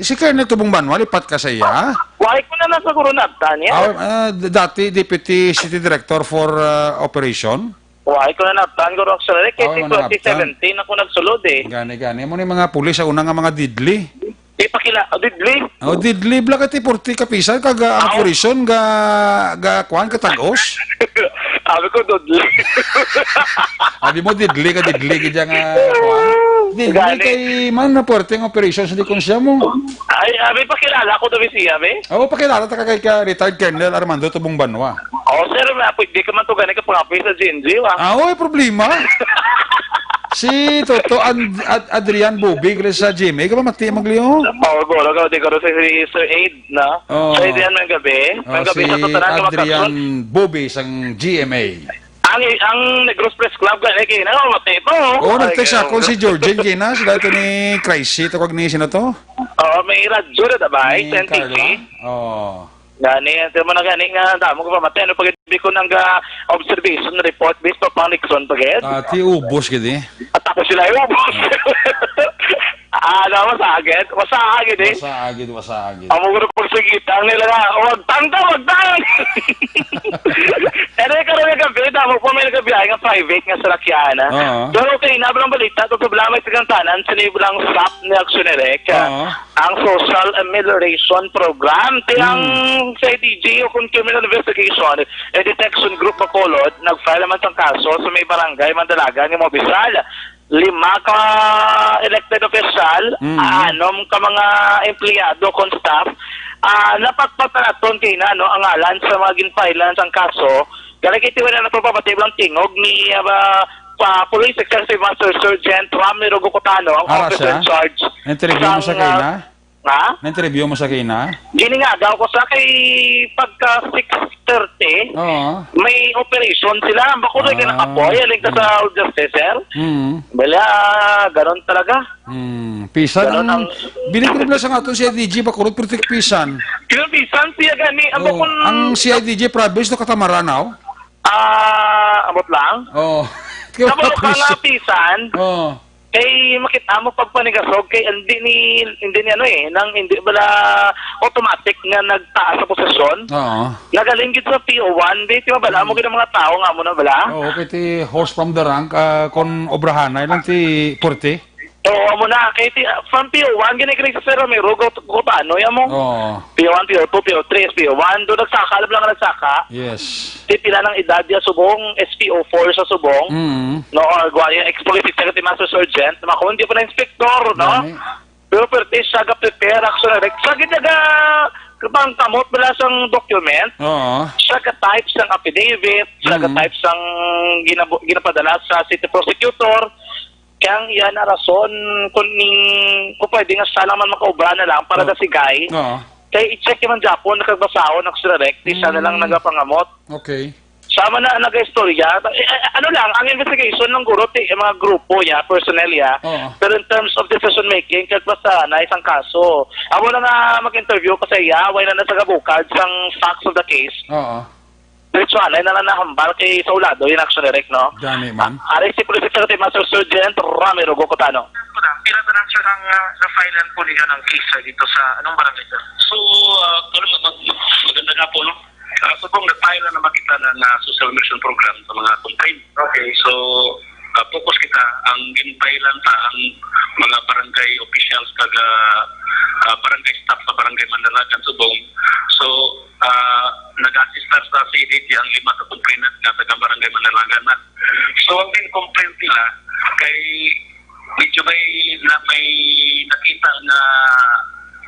si Colonel Tubong Banwa, lipat ka sa iya, ah? Wala ko na lang siguro nabtan niya. Ah, ah, d-, dati Deputy City Director for, ah, Operation. Why ko na nabtan ko, Roxanne? Kay Aw, si mo na nabtan. twenty seventeen ako nagsulod eh. Gani, gani. Amo ni mga pulis sa una nga mga deadly. Di pa kila, oh, deadly. Oh, deadly bala kay ti forty ka pisan kag, ah, ang Aw. operasyon ga, ga kuan ka tag-os. Sabi ko, deadly. Abi mo deadly ka, deadly gid nga kuan. Deadly Gani. kay man na forty ang operasyon sa likon siya mo. Ay, abi, pakilala ko to, siya, be. Oo, pakilala ta ka kay ka retired Colonel Armando Tubong Banwa. Oh, sir, na pwede ka man to gani ka pangapoy sa G N Z, wa? Ah, oy, problema. Si Toto Ad-, Ad-, Adrian Bobig rin sa G M A, ka ba mati magliho? Oh, gulo ka, di ko rin si Sir Aid, no? Oo. Sir Aid yan, may gabi. Oh, May gabi si sa tatanan, mga Adrian kason. Bobig sang G M A. Ang, ang Negros Press Club, gani, kay na, mati to. Oo, Ay, nagtext kaya ako mo. si Georgine Kina, sila ito ni Crazy, tawag ni sino to? Oo, may radyo na, ba? Ni Sa N T C. Carla? Oo. Gani, ang mo na gani nga, damo ko pa matay. Ano pag bikon ang, ah, observation report based pa pang Nixon pa gid? Ah, ti ubos gid eh. At ako sila yung ubos. Ah, na, masagit. Masagit eh. Wasa agid, wasa agid. Amo ko na pagsigit. Ang nila nga, wag tangka, wag tang! Pero ikaw rin gabi, damo po may nagabiyahe nga private nga sarakyan, ah. Oo. Pero okay, na, walang balita. Ito problema sa kantanan, sa nibulang sap ni Action Direct. Oo. Ang Social Amelioration Program. Ti ang Hmm. C I D G o kung Criminal Investigation and Detection Group Bacolod, nag-file naman sang kaso sa may barangay Mandalagan nga Mobisal. Lima ka elected official, Hmm. anom ka mga empleyado kon staff, ah, napatpatanaton kay na, no, ang ngalan sa mga ginfailan sang kaso. Gani kay tiwala na pagpapatiblang tingog ni, ah, pa, Police Executive Master Sergeant Ramiro Gocotano, ang Ara officer siya? in charge Interview mo sang, sa kay ah, na? Ha? Na-interview mo sa kina? Gini nga, daw ko sa kay pagka six thirty, Oo. may operation sila. Bako doon ka Ah. nakapoy, aling ka sa Justice, sir. Mm. Bala, ganon talaga. Mm. Pisan Ganon ang, ang binig ko na sa nga to si D G, bakurot, pero tik pisan. Kinapisan siya gani. Ang Oo. bakon Ang C I D G province no katamaran, aw? Ah, abot lang. Oo. Tama mo ka nga, pisan. Oo. Kay makita mo pagpanigasog kay hindi ni, hindi ni ano eh, nang hindi bala automatic nga nagtaas sa posisyon. Oo. Nagaling gid sa P O one, di, di ba bala mo gid ang mga tao nga mo na bala? Oo, kay ti horse from the rank, ah, kon obrahanay lang ti forty. Oo, amo na. Kay ti, from P O one, gini-grade sa Sir Romero, go, go paano yan mo? Oo. P O one, P O two, P O three, S P O one, do nagsaka, alam lang nga nagsaka. Yes. Ti pila ng edad ya subong, S P O four sa subong. Mm. No, or gwa yung ex-police executive master sergeant, mga kung hindi pa na inspector, no? Gani. Pero pwerte siya ga-prepare, action direct. Siya gid naga, kapang kamot bala sang document. Oo. Siya ga-type sang affidavit, siya Mm. ga-type sang ginabo-, ginapadala sa city prosecutor. Kaya ang iya na rason, kung ning, kung pwede nga siya lang man makaubra na lang para Oh. sa sigay. Oo. Kay i-check man Japon, nakagbasahon, action direct, di siya na lang Mm. nagapangamot. Okay. Sama na ang nag-istorya. Eh, eh, ano lang, ang investigation ng guro, ti, yung mga grupo niya, personnel niya. Oo. Pero in terms of decision making, kahit basta na isang kaso. Amo na nga mag-interview pa sa iya, way na nasa kabukad sang facts of the case. Oo. Diretso anay na lang nahambal kay sa ulado yung action direct, no? Gani man. Ah, ari si Police Executive Master Sergeant Ramiro Gocotano. Pila na lang, sir, ang, ah, na-filean po ninyo ng case, sir, dito sa anong barangay, sir? So, ah, actually, mag-, mag-, maganda nga po, no? Ah, so, kung nag-file na naman kita na, na social immersion program sa mga complaint. Okay. So, ah, focus kita, ang gin-file lang sa ang mga barangay officials kag, ah, ah, barangay staff sa barangay Mandalagan, Subong. So, ah, nag-assist sa C D T ang lima ka complainant nga taga barangay Mandalagan na. So, ang main complaint nila kay medyo may na, may nakita nga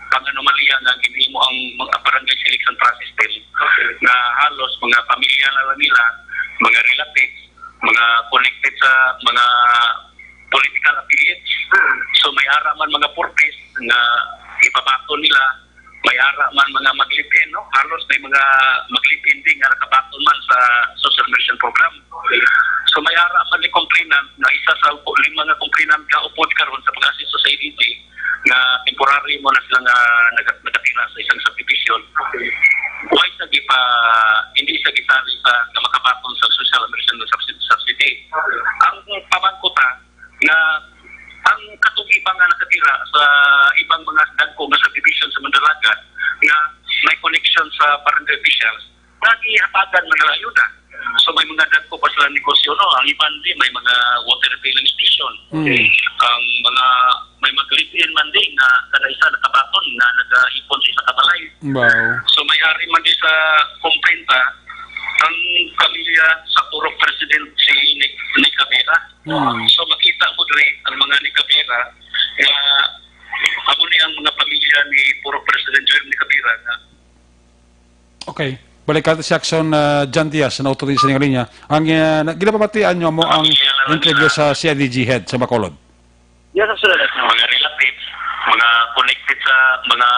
pang-anomalya nga ginhimo ang mga barangay selection process system nga halos mga pamilya na lang nila, mga relatives, mga connected sa mga political affiliates. So may ara man mga purpose nga ipabaton nila, may ara man mga mag-live-in, no? Halos may mga mag-live-in din nga nakabaton man sa social immersion program. So may ara man ni complainant na isa sa upo, lima nga complainant nga upod karon sa pag-assist sa C D T nga temporary mo na sila nga naga-, nagatira sa isang subdivision. Why sa gipa, hindi sa gisali sa nga makabaton sa social immersion nga subsidi, subsidy? Ang pamangko ta nga ang katong iba nga nakatira sa ibang mga dagko nga subdivision sa Mandalagan nga may connection sa barangay officials, nagihatagan man nila ayuda. So, So, may mga dagko pa sila negosyo, no? Ang iban di, may mga water refilling station. Mm. Ang mga, may mag-live-in man di nga kada isa nakabaton nga nagaipon sa isa ka balay. Wow. So, may ari man di sa komplenta ang pamilya sa purok president si Nick, Nick Avera. Mm. So, makita mo diri ang mga Nick Avera nga amo ni ang mga pamilya ni purok president Joel Nick Avera nga Okay. Balik ka si Action, ah, John Diaz, na ututin sa inyong linya. Ang, ah, na-, ginapamatian nyo mo ang interview sa C I D G head sa Bacolod. Yes, sir. Mga relatives, mga connected sa mga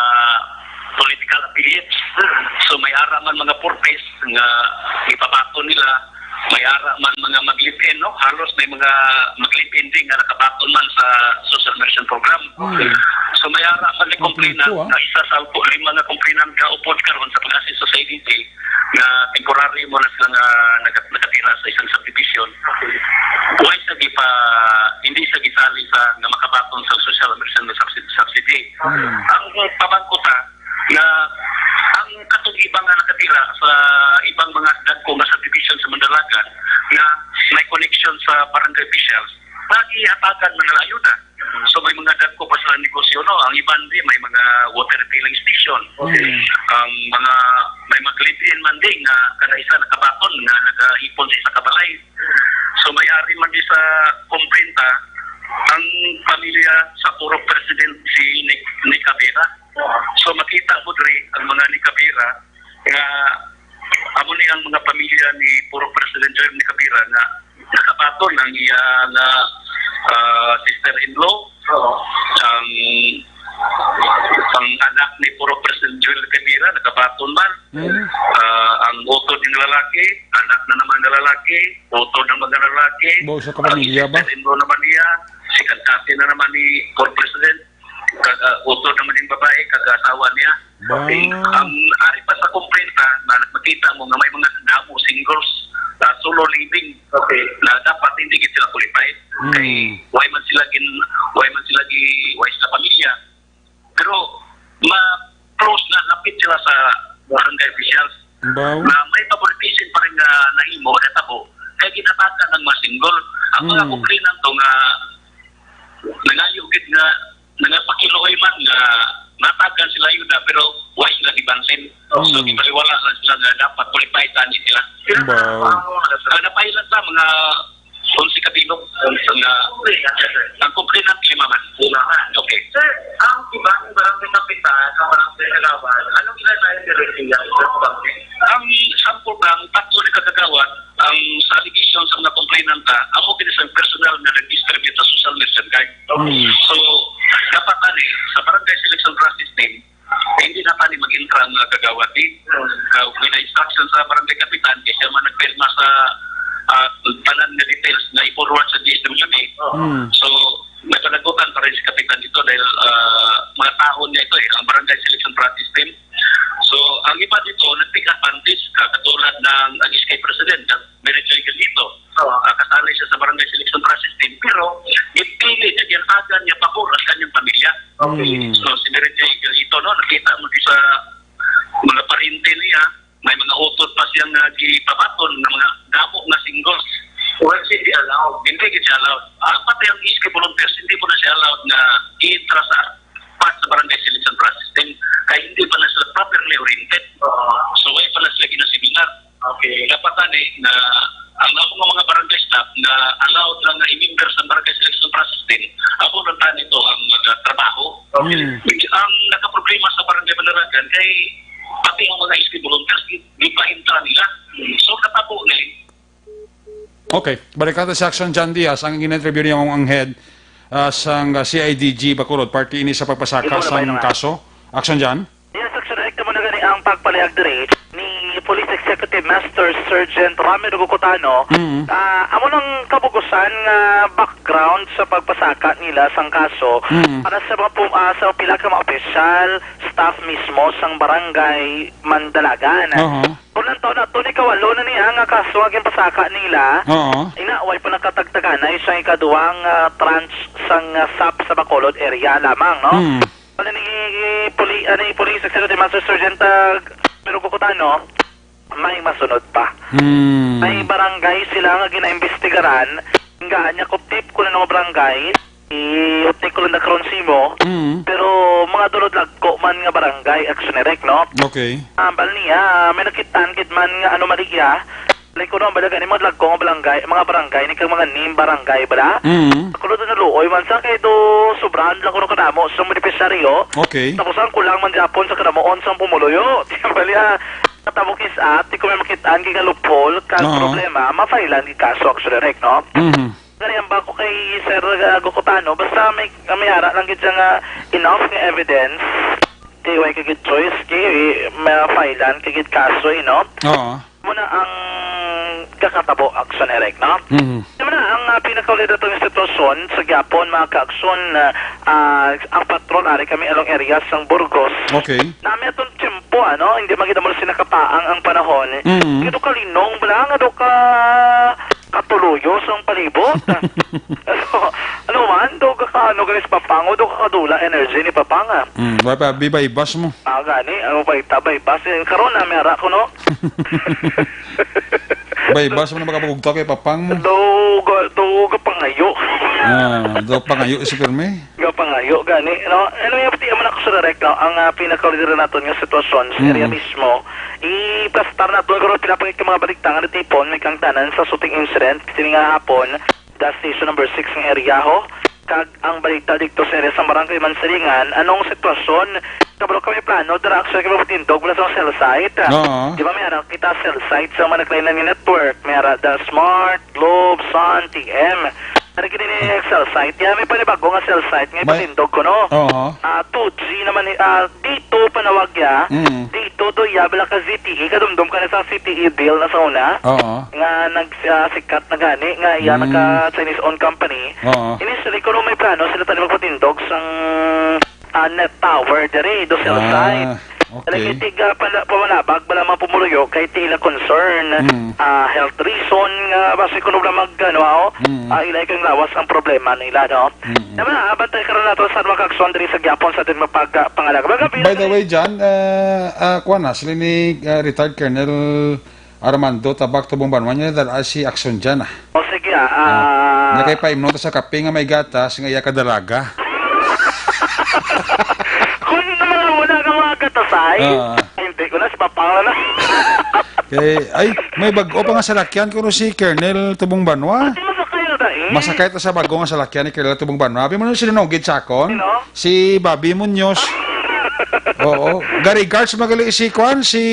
political affiliates. So, may ara man mga purpose nga ipabaton nila, may ara man mga mag-live-in, no? Halos may mga mag-live-in din nga nakabaton man sa social immersion program. Hmm. So, may ara man ni Ang complainant pinto, ah. nga isa sa upo-, lima nga complainant nga upod karon sa pag-assist sa C I D G nga temporary mo na sila nga naga-, nakatira sa isang subdivision. Why sa gipa-, hindi sa gisali sa nga makabaton sa social immersion subsidy, subsidy. Hmm. Ang pamangkot ta, nga ang katong iba nga nakatira sa ibang mga dagko nga subdivision sa Mandalagan nga may connection sa barangay officials, nagihatagan na nga ayuda. So, may mga dagko pa sila negosyo, no? Ang iban di, may mga water refilling station. Okay. Mm. Ang mga, may mag-live-in man di nga kada isa nakabaton nga nagaipon sa isa ka balay. So, may ari man di sa komplenta ang pamilya sa purok president si Nick, Nick Avera. So, makita mo diri ang mga Nick Avera nga amo ni ang mga pamilya ni purok president Joel Nick Avera nga nakabaton ang iya nga, ah, sister-in-law, Oo. ang, ang anak ni purok president Joel Nick Avera nakabaton man. Mm. Ah, ang utod nga lalaki, anak na naman nga lalaki, utod naman nga lalaki, Ba, usa ka ang pamilya ba? sister-in-law naman niya, si Kagkati na naman ni purok president, kag, ah, utod naman yung babae, kag asawa niya. Ba? Okay. Ang ari pa sa komplenta na nagpakita mo nga may mga damo singles na solo living Okay. na dapat hindi gid sila qualified. Hmm. Kay why man sila gin, why man sila gi, why sila pamilya. Pero ma-, close na, lapit sila sa barangay officials. Baw. Na may favoritism pa rin nga nahimo, natabo. Kay ginatakan ang mga single. Ang mga Hmm. complainant to nga nangayo gid nga, nga pakiluoy man nga natagan sila yun na, pero why sila gibansin? So, Mm. gibaliwala lang sila nga dapat qualified tani sila. Wow. Ah, napailan sa mga onse ka bilog nga ang complainant lima man. Lima man. Okay. Sir, ang ibang barangay kapitan, ang barangay kagawad, anong ilan na yung direksyon niya? Ang sample lang, tatlo ni kagagawad, ang sa allegation sa mga complainant, ah, amo gid sa personal nga nag-distribute sa social media guide. Hmm. So, dapat ani, sa barangay selection process team, hindi na tani mag-intra ang mga kagawad, eh. Kag may na-instruction sa barangay kapitan, kay siya man nagpirma sa, ah, tanan nga details na i-forward sa D S W D. Hmm. So, may panagutan pa rin si kapitan dito dahil, ah, mga taon niya ito, eh, ang barangay selection process team. So, ang iba dito, nag-take advantage, ka-, katulad ng, ang S K president, ang Mary Joy Galito. Oo. Ah, kasali siya sa barangay selection process team, pero gipili niya, ginapagan niya pabor ang kanyang pamilya. Okay. Hmm. So, si Mary Joy Galito, no, nakita mo di sa mga parente niya, may mga utod pa siya nga gipabaton nga mga damo nga singles. Well, hindi allowed. Hindi gid siya allowed. Ah, pati ang S K volunteers, hindi po na siya allowed nga i-intra sa part sa barangay selection process team. Kay hindi pa na sila properly oriented. Oo. So, wala pa na sila ginaseminar. Okay. Dapat ani na ang among mga barangay staff na allowed lang nga i-member sa barangay selection process team, amo lang tani to ang magtrabaho. Okay. Hmm. Ang nakaproblema sa barangay Manaragan kay pati ang mga S K volunteers, gi-, gipaintra nila. So, natabo na eh. Okay. Balik natin si Action John Diaz, ang in-interview niya ang head, ah, sang, ah, C I D G Bacolod, parte ini sa pagpasaka Ikaw na ba sang yun, ah? kaso. Action John? Yes, Action, direkta mo na gani ang pagpalihag diri ni Police Executive Master Sergeant Ramiro Gukutano. Mm. Ah, amo nang kabugusan nga background sa pagpasaka nila sang kaso Mm. para sa mga pum-, ah, sa pila ka mga opisyal, staff mismo sang barangay Mandalagan. Aha. Unang taon na, to ni kawalo na niya nga kaso nga ginpasaka nila. Oo. Ina, way pa nakatagtaganay sa ikaduwang, ah, tranche sang, ah, sap sa Bacolod area lamang, no? Hmm. Ano ni puli-, ano ni Police Executive Master Sergeant, ah, Pero Gukutano, may masunod pa. Hmm. May barangay sila nga ginaimbestigaran, nga nya ko tip ko na nga barangay, i-update ko lang na karon sa imo. Mm. Pero mga dulod lagko man nga barangay, Action Direct, no? Okay. Ambal niya, may nakitaan gid man nga anomalya. Like, kuno, ambal gani mga lagko nga barangay, mga barangay, ni kang mga name barangay, bala? Mm. Kuno, do naluoy man sa kay do sobrahan lang kuno kadamo sa benepisyaryo. Okay. Tapos ang kulang man gyapon sa kadamuon sa pumuluyo. Di ba niya? Katabo kis-at, di ko may makitaan kay ka loophole, kag Oo. problema, mafailan gid kaso, Action Direct, no? Mhm. Gani ang bako kay Sir, uh, Gukutano, basta may, may ara lang gid siya nga enough nga evidence, di way ka gid choice, di, eh, ma-filean ka gid kaso, eh, no? Oo. Muna ang kakatabo, Action Direct, no? Mhm. Muna ang, uh, pinakauli na itong sitwasyon sa gyapon, mga ka-aksyon, uh, uh, ang patrol, ari kami along area sang Burgos. Okay. Nami atong tiyempo, ano? Hindi magidamol sinakapaang ang panahon. Mhm. Kaya do kalinong, bala nga do ka katuluyo sang palibot. Ano, ano man, do ka ka, ano, guys, papango, do ka kadula energy ni Papanga. Mm, wa pa, bi baybas mo. Ah, gani, ano pa ita, baybas. Eh, karon na, may ara ko, no? Baybas mo na makapagugtaw kay Papang mo. Do, ga- do, ga pangayo. Ah, do pangayo si Perme. Ga pangayo, gani, no? Ano yung pati, man ako sa direct, no? Ang, ah, pinakaulira naton nga sitwasyon sa area Mm. mismo, iplastar nato, pero pinapangit ka mga balikta nga natipon, may kangtanan sa shooting incident, kini nga hapon, the station number six ng area ho, kag ang balita dito sa area sa Barangay Mansilingan, anong sitwasyon? Kabalo kami plano, dira actually kami magtindog, wala sa cell site. Oo. Di ba, may harap kita cell site sa mga naglain ni network, may harap the Smart, Globe, Sun, T M. Ano gini ni cell site? Yan, may panibago nga cell site nga May ipatindog ko, no? Oo. Ah, two G naman, ni- ah, dito panawag ya. Mm. Dito do ya, bala ka Z T E, kadumdum ka na sa Z T E deal na sa una. Oo. Nga nag, ah, sikat na gani, nga iya Mm. nagka Chinese owned company. Oo. Initially, kuno may plano sila tani magpatindog sang, ah, net tower diri, do cell Ah, site. Okay. Lagi tiga pala, pamalabag, bala mga pumuluyo, kay ti ila concern, Mm. ah, health reason, nga basi kuno na mag, ano, ah, oh, Mm. ah, ilay kang lawas ang problema nila, no? Mm. Naman, ah, bantay karon nato sa mga kagsuan diri sa gyapon sa atin mapag, ah, pangalaga. Mga gabi, By the way, John, ah, ah, kuwan na, sila ni, ah, retired Colonel Armando Tabak Tubong Banwa niya, dala si Action John, ah. O, sige, ah, Ah, ah. Nakay paimnon ta sa kape nga may gatas, nga iya kadalaga. Kung naman wala ka mga gatas, ay, Ah. hindi ko na, si Papang na na. Kay, ay, may bag-o pa nga salakyan kuno si Colonel Tubong Banwa. Di masakay na dai. Masakay ta sa bag-o nga salakyan ni Colonel Tubong Banwa. Abi mo na sinunugid sa akon? Sino? Si Bobby Munoz. Oo. Ga-regards magali si kwan, si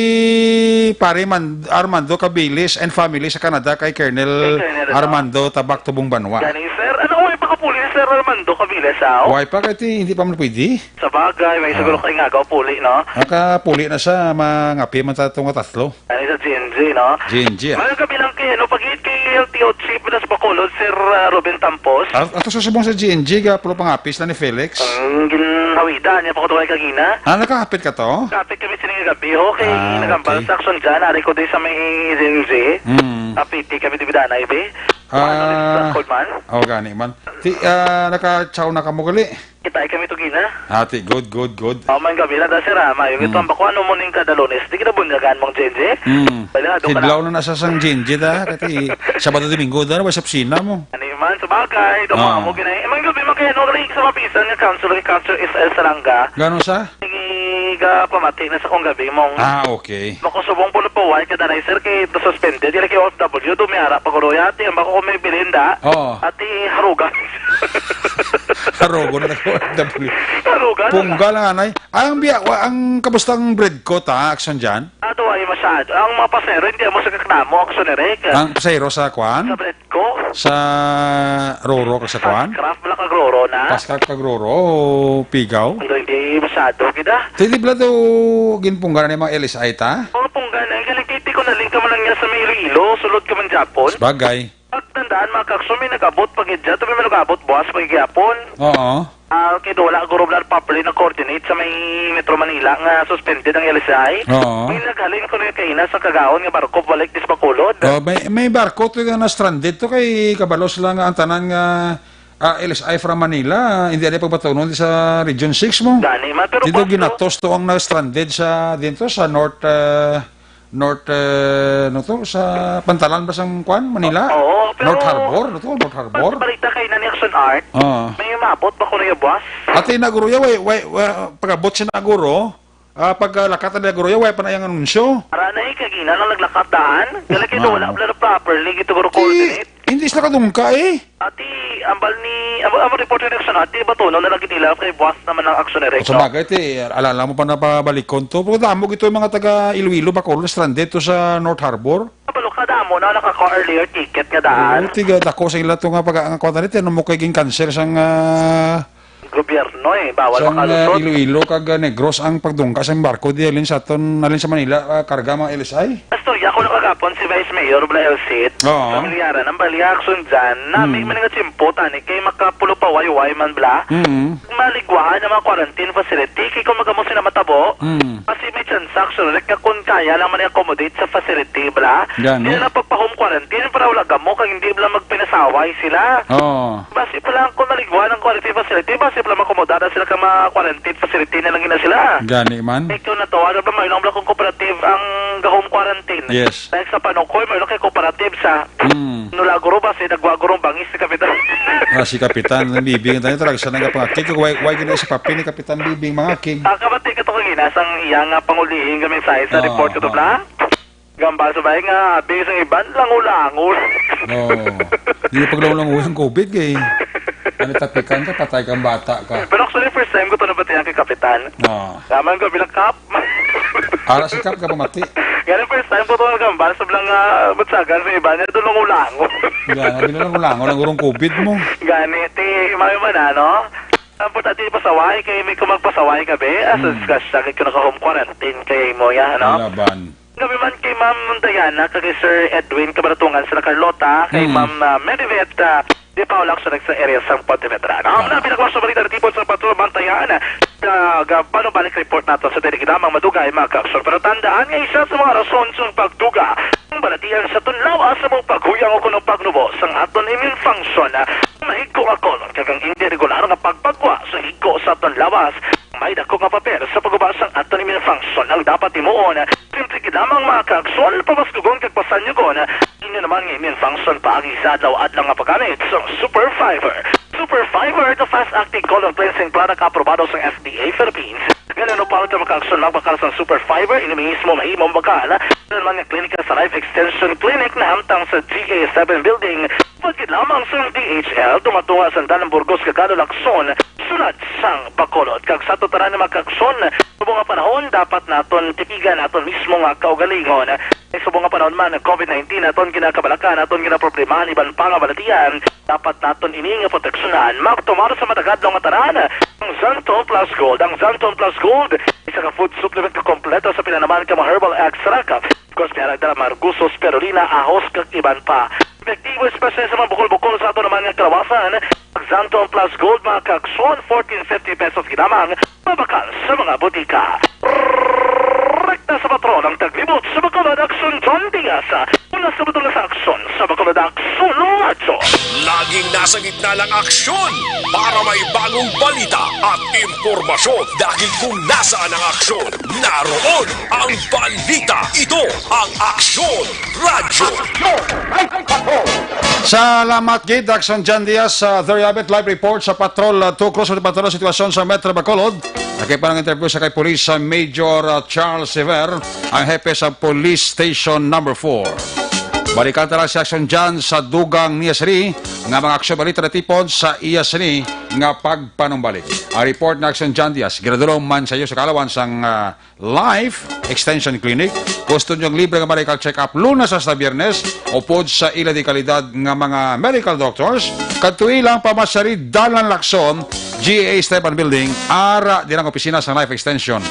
Pare Man-, Armando Cabilis and family sa Canada kay Colonel Kay Colonel, ano? Armando Tabak Tubong Banwa. Gani, sir. Ano, way pa kapuli ni Sir Armando Cabilis, aw? Way pa, kay ti-, hindi pa man pwede. Sa bagay, may Ah. siguro kay nga puli, no? Nakapuli na siya, mangapi man ta to nga tatlo. Ano sa G N G, no? G N G, ah. Mayong gabi lang kay, ano, pag-iit kay L T O Chief Minas Bacolod, Sir, ah, Ruben Tampos. At, ato sa subong sa G N G, ga, pero pangapis na ni Felix. Ang ginhawida niya pa ko tuway kagina. Ah, nakahapit ka to? Kapit kami sining gabi, ho, kay Ah, nagambal okay. sa aksyon dyan. Ari ko din sa may G N G. Mm. Kapiti kami di bidanay, be. Ah. Ano, Mister Coleman? Oh, gani man. Ti, ah, naka-chow na ka mo gali? Kita kami to gina. Ati, good, good, good. Oh, man gabi na da, sir, ah. Mayo, ito Hmm. ang bako, ano mo ning kada Lunes? Di kita bunyagan mong J J? Hmm. Wala, doon ka Hidlaw na. Na nasa sang J J da. Kati, Sabado, Domingo da, wala sa opisina mo. Ano man, sa bagay, doon Ah. mo gina. Eh, man gabi, man kaya, no, rin sa mapisan nga council, council is El Saranga. Gano sa? Sige, ga pamati na sa kong gabi mong Ah, okay. Makusubong pulo pa, why ka na, sir, kay suspended. Dili kay O F W, do may ara pa ko, Roy. Ate, ang bako ko may bilinda. Oo. Ate, harugan. Harugon na ako, O F W. Harugan na. Punggal ang anay. Ay, ang biya, wa-, ang kabustang bread ko, ta, action dyan? Ato ay masyado. Ang mga pasero, hindi mo sa kaklamo, action ni Rick. Ang pasero sa kwan? Sa bread ko. Sa Roro ka sa kwan? Sa craft, wala kag Roro na. Pascal kag Roro, o Pigaw? Hindi, hindi masyado, kita. Ti, di bala daw ginpunggan ni mga L S I ta? Mga punggan, ang galikiti ko na link ka man lang niya sa may Iloilo, sulod ka man Japon. Sabagay. Pagtandaan, mga kakso, may nag-abot pag-idya, to may nag-abot buwas pag-igyapon. Oo. Ah, kay do wala guro bala properly na coordinate sa may Metro Manila nga suspended ang L S I. Oo. May naghalin ko na kaina sa kagaon nga barko balik dis Bacolod. Oh, may, may barko to nga na-stranded to kay kabalos lang ang tanan nga, ah, L S I from Manila, hindi na pagpatunon sa Region six mo. Gani man, pero Dito kung ginatos to ang na-stranded sa, dito sa North, ah, North, eh, ano to, sa pantalan ba sang kuan, Manila? Oo, pero North Harbor, ano to? North Harbor? Ang balita kay na ni Action Art, Ah. may umabot ba ko na yung buwas? Ati na guro ya, way, way, way, pag-abot siya na guro, ah, pag, ah, lakat na guro ya, way pa na yung anunsyo. Para na eh, kagina lang naglakat daan. Kala kito, Ah. wala pala na properly, gito guro Di, coordinate. hindi sila kadungka eh. Ati, ambal ni, ambal, ambal report ni Action Art, di ba to, no, nalagit nila kay buwas naman ang Action Direct, Sa no? bagay, ti, alala mo pa na pabalikon to. Pero damo gito yung mga taga Iloilo, Bacolod, stranded to sa North Harbor. Kabalo ka, damo na naka-car earlier ticket nga daan. Oo, tiga, dako sa ila to nga pag-, ang kwarta nito, ano mo kay ging-cancel sang, ah, Gobyerno eh, bawal sang, ah, makalusot. Iloilo kag, ah, Negros ang pagdungka sa barko di alin sa aton, alin sa Manila, ah, karga mga L S I. Istorya ko na kagapon si Vice Mayor Bla Elcid. Oo. Pamilyara ng Bali Action dyan na may Hmm. mga tsimpo tani kay makapulo pa wayway man bla. Hmm. Maligwahan ang mga quarantine facility kay kung magamo sila matabo, Hmm. kasi may transaction ulit nga kung kaya naman i-accommodate sa facility bla. Gani. Hindi na pagpa-home quarantine para wala gamo kag hindi bla magpinasaway sila. Oo. Basi pa lang kung maligwa ng quarantine facility, basi pa lang makomodada sila ka mga quarantine facility na lang na sila. Gani man. Ikaw na to, ano ba, may lang kung cooperative ang ga-home quarantine? Yes. Like sa Panukoy, may lang kay cooperative sa Mm. Nulaguro ba, si Nagwagurong Bangis ni Kapitan. Ah, si Kapitan, ang bibing tayo, talaga siya nagapangakig. Why, why gina si Papi ni Kapitan Bibing mangakig? Ah, kabati ka to kagina, sang iya nga pangulihin kami sa isa Oo, report ko to, oo. Bla. Gambal sa bahay nga, abi sang iban, lango-lango. Oo. Di na paglango-lango yung covid, kay ano, tapikan ka, patay kang bata ka. Pero actually, first time ko to nabatian kay Kapitan. Oo. Naman ko, bilang Kap. Ara si Kap ka pamati. Yan ang first time ko to nagambal sa bilang, ah, batsagan sa iban. Yan, doon lango-lango. Yan, ang bilang lango-lango, lang urong covid mo. Gani, ti, mami man, ano? Ang importante, pasaway, kay may kumagpasaway ka, be. As Hmm. discuss sa akin, kung naka-home quarantine, kay mo yan, ano? Laban. Kami man kay Ma'am Diana, kag kay Sir Edwin Kabaratungan, sila Carlota, kay Mm. Ma'am, ah, Merivet, ah, di pa wala sa next area sa Ponte Veterano. Ah. Ang mga pinakawang sa balita na tipon sa Patrol Bantayan, ah, ga-, paano balik report nato sa dili lamang madugay mga kaaksyon. Pero tandaan nga isa sa mga rason sa pagduga, ang balatian sa tunlawa sa mga paghuyang o kuno pagnubo sang aton immune function, ah, mahigko nga colon, kag ang hindi regular nga pagpagwa sa higko sa aton lawas. May dako nga papel sa pagguba sang aton immune function ang dapat himuon. Simple gid lamang, mga kaaksyon, pamaskugon kag pasanyugon inyo naman nga immune function paagi sa adlaw-adlaw nga paggamit sa Super Fiber. Super Fiber, the fast-acting colon cleansing product, aprobado sa F D A Philippines. Ganun upang ka, mga kaaksyon, magbakal sa Super Fiber, inyo mismo mahimo mabakal. Ano naman nga klinika sa Life Extension Clinic na hamtang sa G A seven Building, pagkid lamang sa D H L, tunga-tunga sa Dalan Burgos, Kagalo, Lacson, sulod sang Bacolod. Kag sa ato tanan nga mga kaaksyon, subong nga panahon, dapat naton tipigan aton mismo nga kaugalingon. Kay subong nga panahon man, ang covid nineteen aton ginakabalakan, aton ginaproblemahan, iban pa nga balatian, dapat naton ini nga proteksyonan. Magtumar sa matagadlaw nga tanan, ang Xanthone Plus Gold. Ang Xanthone Plus Gold, isa ka food supplement nga kompleto sa pinanaman ka mga herbal extract. Of course, may arang dala, marguso, spirulina, ahos, kag iban pa. Epektibo, espesyal sa mga bukol-bukol sa ato naman nga kalawasan. Ang Xanthone Plus Gold, mga kaaksyon, fourteen fifty pesos gid lamang, mabakal sa mga butika. Rekta sa Patrol, ang taglibot sa Bacolod, Aksyon John Diaz. Una sa Bacolod sa Aksyon, sa Bacolod Aksyon Radyo. Laging nasa gitna ng aksyon para may bagong balita at impormasyon. Dahil kung nasaan ang aksyon, naroon ang balita. Ito ang Aksyon Radyo. Salamat gid, Aksyon John Diaz, sa There You Have It, live report sa Patrol, uh, two Cross Patrol, sitwasyon sa Metro Bacolod. Nakipang interview sa kay Police, uh, Major, uh, Charles Sever, ang hepe sa Police Station Number four. Balikan ta lang si Aksyon John sa dugang niya sini nga mga aksyon balita na tipon sa iya sini nga pagpanumbalik. Ang report na Aksyon John Diaz, ginadulong man sa iyo sa kaalawan sang, uh, Life Extension Clinic. Gusto nyo ang libre nga medical check-up Lunes hasta Biyernes, upod sa ila di kalidad nga mga medical doctors? Kadtoi lang pa Masari, Dalan Lacson, G A A Esteban Building, ara di lang opisina sa Life Extension.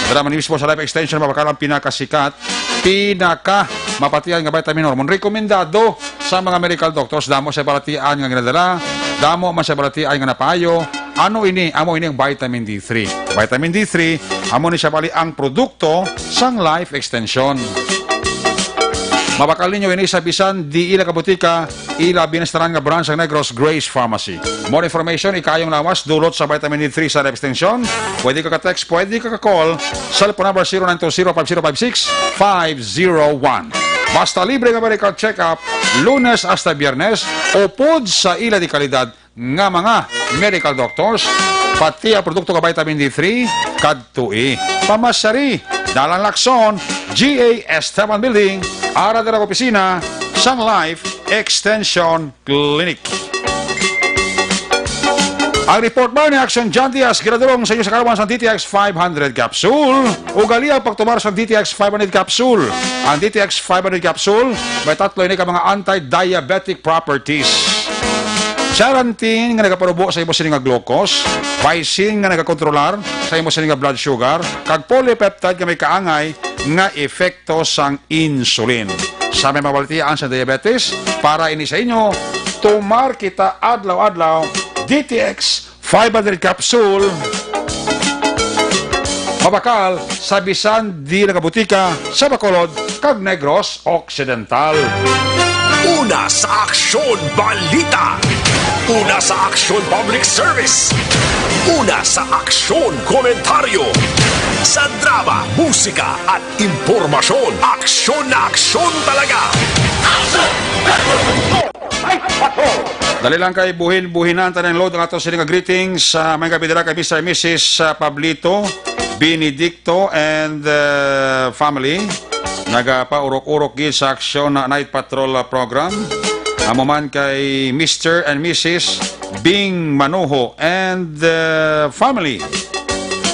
Dala man mismo sa Life Extension, mabakal ang pinakasikat, pinaka mapatian nga vitamin hormone. Rekomendado sa mga medical doctors, damo sa balatian nga ginadala, damo man sa balatian nga napayo. Ano ini? Amo ini ang vitamin D three. Vitamin D three, amo ni siya bali ang produkto sang Life Extension. Mabakal ninyo ini sa bisan diin ka butika, ilabi na sa tanan nga branch sang Negros Grace Pharmacy. More information, ikayong lawas, dulot sa vitamin D three sa Extension. Pwede ka ka-text, pwede ka ka-call. Cellphone number zero nine two zero five zero five six five zero one. Basta libre nga medical check-up, Lunes hasta Biyernes, upod sa ila di kalidad nga mga medical doctors, pati ang produkto nga vitamin D three, kadtoi. Pamasyari, Dalan Lacson, G A Esteban Building, ara dira opisina sang Life Extension Clinic. Ang report man ni Action John Diaz, ginadulong sa inyo sa kalawan sang D T X five hundred capsule. Ugali ang pagtumar sang D T X five hundred capsule. Ang D T X five hundred capsule may tatlo ini ka mga anti-diabetic properties. Charantin nga nagaparubo sa imo sini nga glucose, vicin nga nagakontrolar sa imo sini nga blood sugar, kag polypeptide nga may kaangay nga epekto sang insulin. Sa may mabaltian sa diabetes, para ini sa inyo, tumar kita adlaw-adlaw, D T X five hundred capsule. Mabakal sa bisan di nagabutika sa Bacolod kag Negros Occidental. Una sa aksyon, balita. Una sa aksyon, public service. Una sa aksyon, komentaryo. Sa drama, musika, at impormasyon, aksyon na aksyon talaga. Dali lang kay buhin-buhinan tanan load ang ato sini nga greetings. Uh, may gabi dira kay Mister and Missus uh, Pablito, Benedicto, and uh, family. Nagapaurok-urok gid sa aksyon na Night Patrol uh, program. Amo man kay Mister and Missus Bing Manuho and uh, family.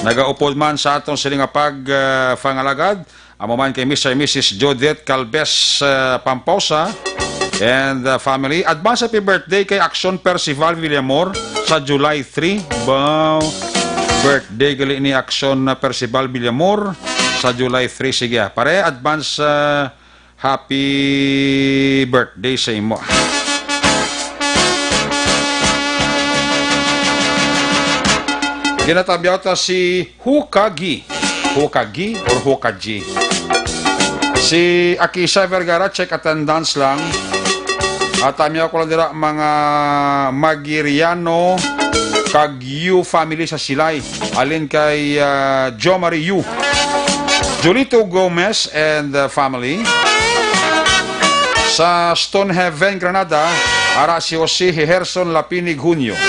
Nagaupod man sa aton sini nga pag uh, pangalagad. Amo man kay Mister and Missus Judith Calves uh, Pamposa and uh, family. Advance happy birthday kay Action Percival Villamor sa July three. Wow. Birthday gali ni Action na Percival Villamor sa July three. Sige, ah. Pare, advance uh, happy birthday sa imo. Ginatabyaw ta si Hukagi. Hukagi or Hukaji? Si Akisa Vergara, check attendance lang. At tamyaw ko lang dira mga Magiriano kag Yu family sa Silay. Alin kay uh, Jo Marie Yu. Julito Gomez and uh, family. Sa Stonehaven, Granada, ara si Jose Herson Lapinig Junio.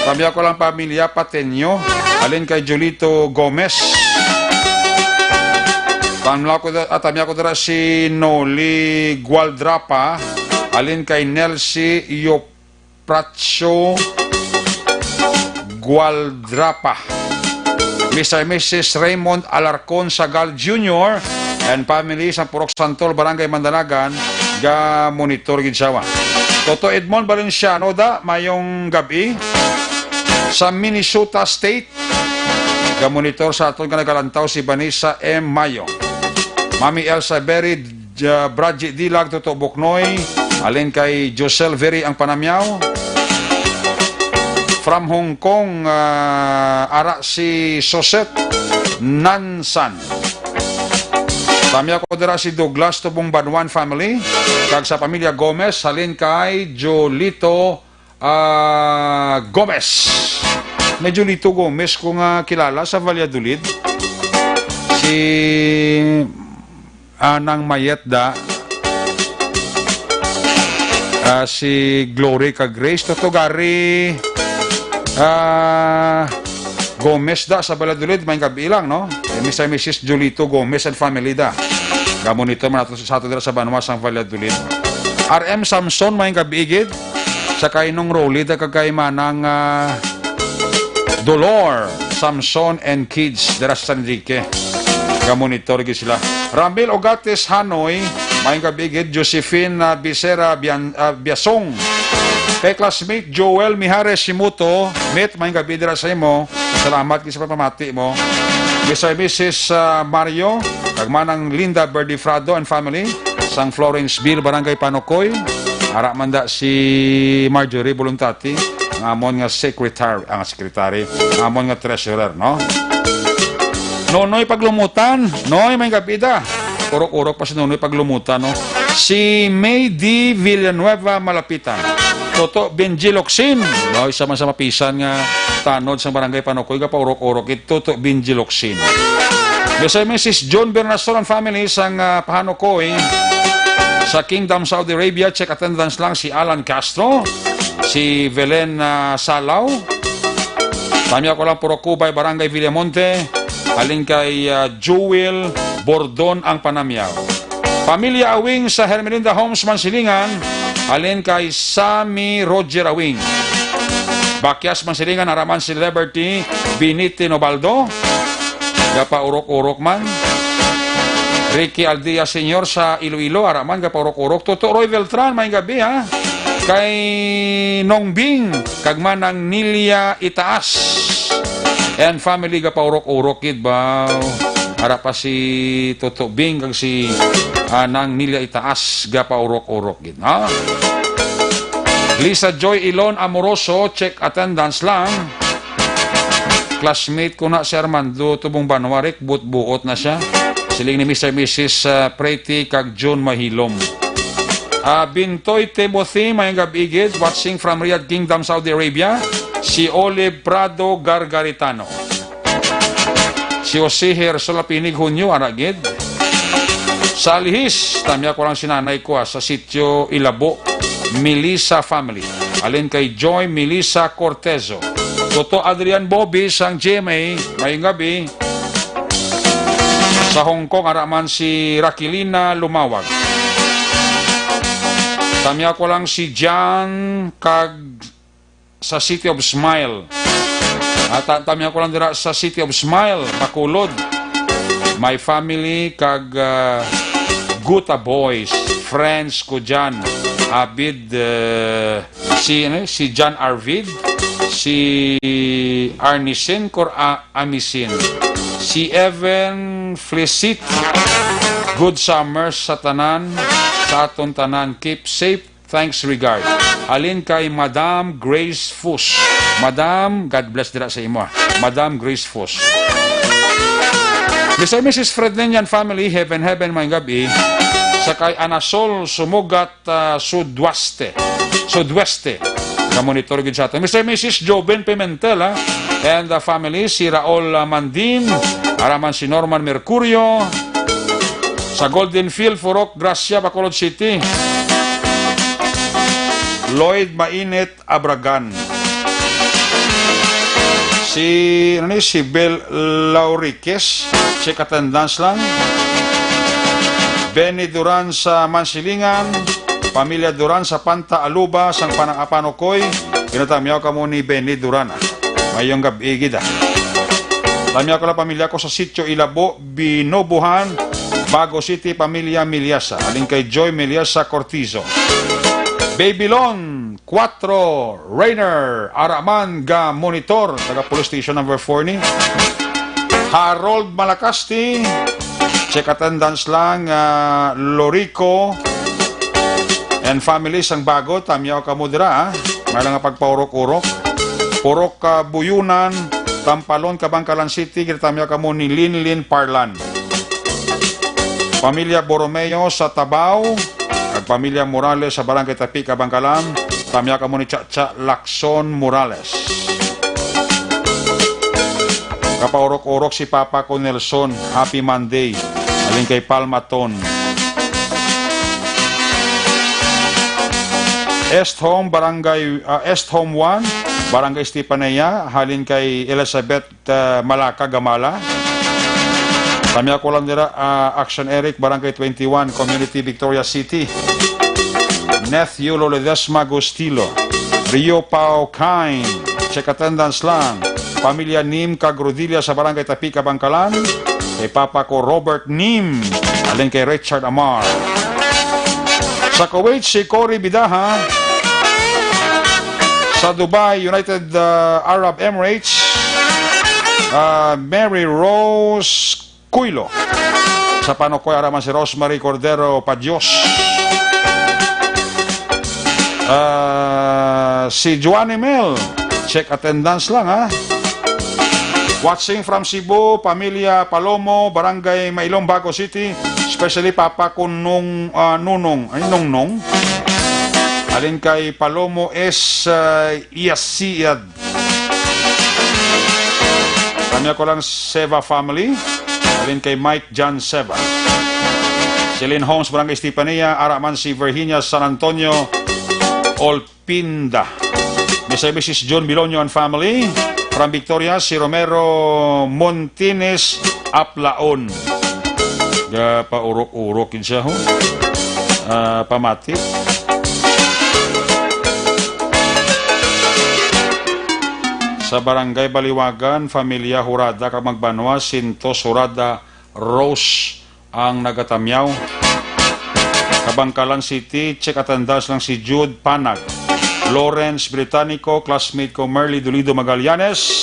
Tamyaw ko lang pamilya Patenyo, alin kay Julito Gomez. Tamyaw ko, ah, tamyaw ko dira si Noli Gualdrapa, alin kay Nelsie Iopratio Gualdrapa. Mister and Missus Raymond Alarcon Sagal Junior and family sa Purok Santol, Barangay Mandalagan, ga monitor gid siya. Toto Edmond Valenciano da, mayong gabi. Sa Minnesota State, ga monitor sa aton nga nagalantaw si Vanessa M Mayo. Mami Elsa Berry, uh, Bradji Dilag, Toto Buknoy, alin kay Josel Veri ang panamyaw. From Hong Kong, uh, ara si Soset Nansan. Tamyaw ko dira si Douglas Tubong Banwan family, kag sa pamilya Gomez, halin kay Jolito uh, Gomez. May Jolito Gomez ko nga kilala sa Valladolid. Si Anang Mayetda, ah, si Glory kag Grace Totogari, ah, Gomez da sa Valladolid, may gabi lang, no? Eh, Mister and Missus Julito Gomez and family da. Gamon nito man ato sa ato dira sa banwa sang Valladolid. R M Samson, may gabi gid. Sa kainong Rolly da kag kay Manang, ah, Dolor, Samson, and kids dira sa San Enrique. Gamonitor gid sila. Ramil Ogates Hanoy, maayong gabi gid. Josephine, ah, Bisera Bian-, ah, Biasong. Kay classmate Joel Mijares Simuto, Met, maayong gabi dira sa imo. Salamat gid sa pagpamati mo. Mister and Missus, ah, Mario, kag Manang Linda Berdifrado and family, sang Florenceville, Barangay Panokoy. Ara man da si Marjorie Boluntati, ang amon nga secretary, ang secretary, ang amon nga treasurer, no? Nonoy Paglumutan, Noy, may gabi da. Urok-urok pa si Nonoy paglumutan, no? Si May D Villanueva Malapitan. Toto Benji Locsin. No, isa man sa mapisan nga tanod sa Barangay Panukoy, gapaurok-urok it Toto Benji Locsin. Mister and Missus John Bernasol and family sang, ah, Pahanukoy sa Kingdom Saudi Arabia, check attendance lang si Alan Castro, si Velen, ah, Salaw. Tamya ko lang, Purok Kubay, Barangay Villamonte, halin kay, ah, Jewel Bordon ang panamyaw. Pamilya Awing sa Hermelinda Homes, Mansilingan, halin kay Sammy Roger Awing. Bakyas, Mansilingan, ara man si Liberty Biniti Nobaldo. Gapaurok-urok man. Ricky Aldia Senior sa Iloilo, ara man gapaurok-urok. Toto Roy Beltran, may gabi, ha? Kay Nong Bing, kag Manang Nilia Itaas and family, gapaurok-urok gid ba? Ara pa si Toto Bing kag si, ah, Nang Nilia Itaas, gapaurok-urok gid, ha? Lisa Joy Ilon Amoroso, check attendance lang. Classmate ko na si Armando Tubong Banwa, Rick, buot-buot na siya. Siling ni Mister and Missus, ah, Pretty kag June Mahilom. Ah, Bintoy Timothy, may gab-i gid, watching from Riyadh Kingdom, Saudi Arabia. Si Olive Prado Gargaritano. Si Jose Herso Lapinig Hunyo, ara gid. Sa Alihis, tamya ko lang si nanay ko, ah, sa sitio Ilabo, Melissa family. Alin kay Joy Melissa Cortezo. Toto Adrian Bobby sang G M A, mayong gabi. Sa Hong Kong, ara man si Raquelina Lumawag. Tamya ko lang si Jan kag sa City of Smile. At ta-, tamya ko lang dira sa City of Smile, Bacolod. My family kag, ah, Guta Boys, friends ko dyan. Abid, eh, si, ano, si John Arvid, si Arnisin Cor-, ah, Amisin, si Evan Flesit. Good summer sa tanan, sa aton tanan. Keep safe. Thanks, regard. Alin kay Madam Grace Fus. Madam, God bless dira sa imo, ah. Madam Grace Fus. Mister and Missus Frednenian family, heaven, heaven, may gabi. Sa kay Anasol, Sumugat, ah, Sudweste. Sudweste. Namonitor gid sa ato. Mister and Missus Joven Pimentel, ah, and the family, si Raul, ah, Mandin, ara man si Norman Mercurio, sa Golden Field, Purok Gracia, Bacolod City. Lloyd Mainit Abragan. Si, ano ni, si Bel Lauriquez, check attendance lang. Benny Duran sa Mansilingan, pamilya Duran sa Panta Aluba, sang Panang Apanokoy, ginatamyaw kamo ni Benny Duran, ah. Mayong gab-i gid, ah. Tamyaw ko lang pamilya ko sa Sitio Ilabo, Binobuhan, Bago City, pamilya Miliasa. Alin kay Joy Miliasa Cortizo. Babylon, Cuatro, Rainer, ara man ga monitor, taga Police Station number four ni. Harold Malacasti, check attendance lang, ah, Lorico and family sang Bago, tamyaw kamo dira, ah. May lang nga pagpaurok-urok. Purok, ah, Buyunan, Tampalon, Kabangkalan City, ginatamyaw kamo ni Linlin Parlan. Pamilya Borromeo sa Tabao, kag pamilya Morales sa Barangay Tapi, Kabangkalan, tamyaw kamo ni Chacha Lacson Morales. Kapaurok-urok si Papa ko Nelson, Happy Monday. Alin kay Palmaton. Est Home, Barangay, ah, Est Home one, Barangay Estefanía, halin kay Elizabeth, ah, Malaka Gamala. Kami ako lang dira, ah, Action Eric, Barangay twenty-one, Community, Victoria City. Nephew Loledesma Gustilo, Rio Pao Kine, check attendance lang. Pamilya Nim kag Rodilla sa Barangay Tapi, Kabangkalan. Kay Papa ko Robert Nim, alin kay Richard Amar. Sa Kuwait, si Cory Bidaha. Sa Dubai, United, uh, Arab Emirates, uh, Mary Rose Cuilo. Sa Panokoy, ara man si Rosemary Cordero Padios. Ah, si Joanny Mel, check attendance lang, ha. Watching from Cebu, pamilya Palomo, Barangay Mailom, Bago City, especially Papa ko nung, ah, Nunong, ay, Nongnong. Alin kay Palomo is, ah, Iyasiad. Kami ako lang Seva family, alin kay Mike John Seva. Celine Homes, Barangay Estefania, ara man si Virginia San Antonio, Olpinda. Mister and Missus John Bilonio and family. From Victoria, si Romero Montines Aplaon. Gapaurok-urok yun siya, ho. Ah, pamati. Sa Barangay Baliwagan, familia Hurada kag Magbanwa, Sintos Hurada, Rose ang nagatamyaw. Kabangkalan City, check attendance lang si Jude Panag. Lawrence Britannico, classmate ko Merly Dolido Magallanes.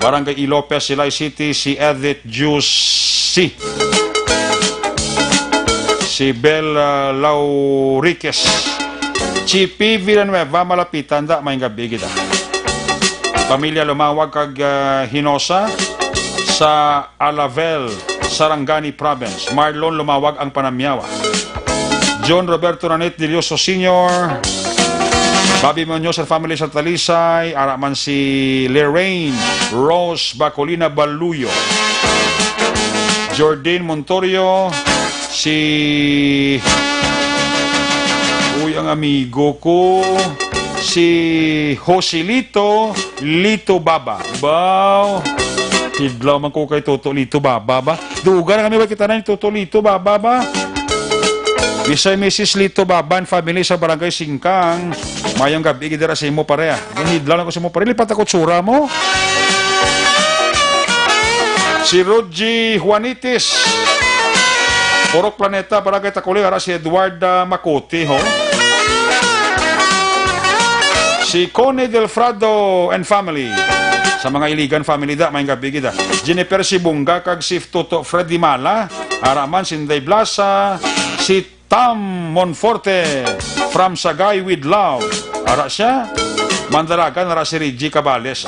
Barangay E. Lopez, Silay City, si Edith Juicy. Si Bel, ah, Lauriques. Chippy Villanueva, malapitan da, may gabi gid, ah. Pamilya Lumawag kag, ah, Hinosa sa Alavel, Sarangani Province. Marlon Lumawag ang panamyawa. John Roberto Ranit Delioso Senior, Bobby Muñoz and family sa Talisay, ara man si Lorraine Rose Bacolina Baluyo, Jordan Montorio, si, uy, ang amigo ko, si Joselito Lito Baba. Baw, hidlaw man ko kay Toto Lito Baba ba? Duga na kami ba kita na ni Toto Lito Baba ba? Bisay Missus Lito Baba and family sa Barangay Singkang. Mayong gabi gid dira sa imo, pare, ah. Ang hidlaw lang ko sa imo, pare. Lipat ako tsura mo. Si Rodgy Juanitis. Purok Planeta, Barangay Takuling, ara si Edward, ah, Makuti, ho. Si Connie Delfrado and family. Sa mga Iligan family da, may gabi gid, ah. Jennifer Sibunga kag si Toto Freddy Mala. Ara man si Inday Blasa, si Tam Monforte from Sagay with Love. Ara siya. Mandalagan, ara si Reggie Cabales.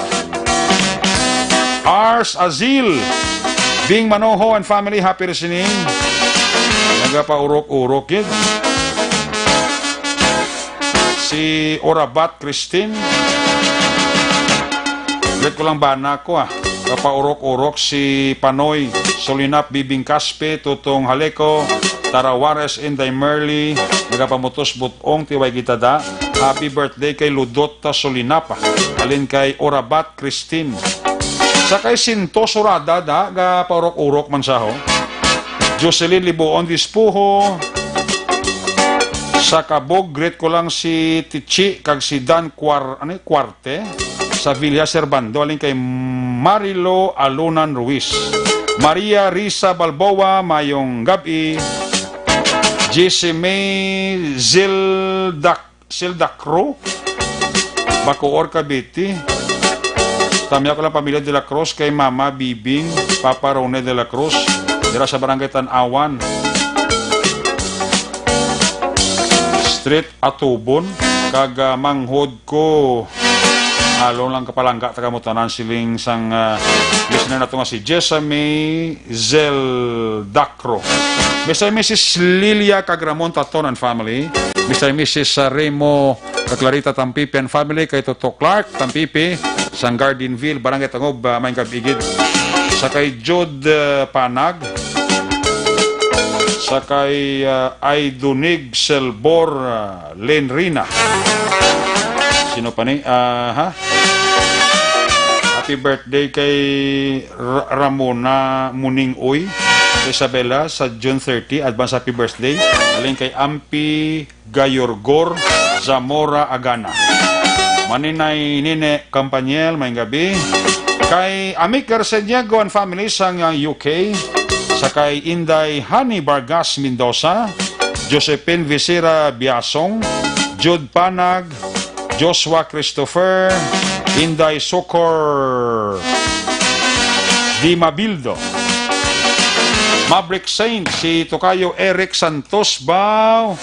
Ars Azil, Bing Manoho and family, happy listening. Nagapaurok-urok gid. Si Orabat Christine. Greet ko lang bana ko, ah. Kapaurok-urok si Panoy Solinap, Bibing Caspe, Tutong Haleco, Tara Juarez, Inday Merly, nagapamutos but-ong, tiway kita da. Happy birthday kay Ludot ta Solinap, ah. Alin kay Orabat Christine. Sa kay Sinto Surada da, gapaurok-urok man sa ho. Jocelyn Libuon Dispuho. Sa Kabog, greet ko lang si Tichi kag si Dan Cuar-, ano, Cuarte. Sa Villa Servando, alin kay Marilo Alunan Ruiz. Maria Risa Balboa, mayong gabi. Jesse May Zildak-, Zildacro, Bacoor, Cavite. Tamya ko lang pamilya de la Cruz kay Mama Bibing, Papa Ronel de la Cruz, dira sa Barangay Tan-awan. Street Atubon, kag, ah, manghod ko. Alon lang kapalangga ta kamo tanan, siling sang, ah, listener nato nga si Jessamy Zeldacro. Mister and Missus Lilia kag Ramon Taton and family. Mister and Missus Remo kag Clarita Tampipi and family, kay Toto Clark Tampipi, sang Gardenville, Barangay Tangob, ah, Mayngkab Igid. Sa kay Jude, ah, Panag. Sa kay, ah, Aidonig Selbor, ah, Lenrina. Sino pa ni? Ah, ha? Happy birthday kay Ra-, Ramona Muning Uy, Isabela, sa June thirty. Advance happy birthday. Alin kay Ampi Gayorgor Zamora Agana. Maninay Nine Campaniel, may gabi. Kay Amik Garcediego and family sa nga U K. Sa kay Inday Honey Vargas Mendoza, Josephine Visera Biasong, Jude Panag, Joshua Christopher, Inday Socor Di Mabildo, Maverick Saint, si Tokayo Eric Santos Bao,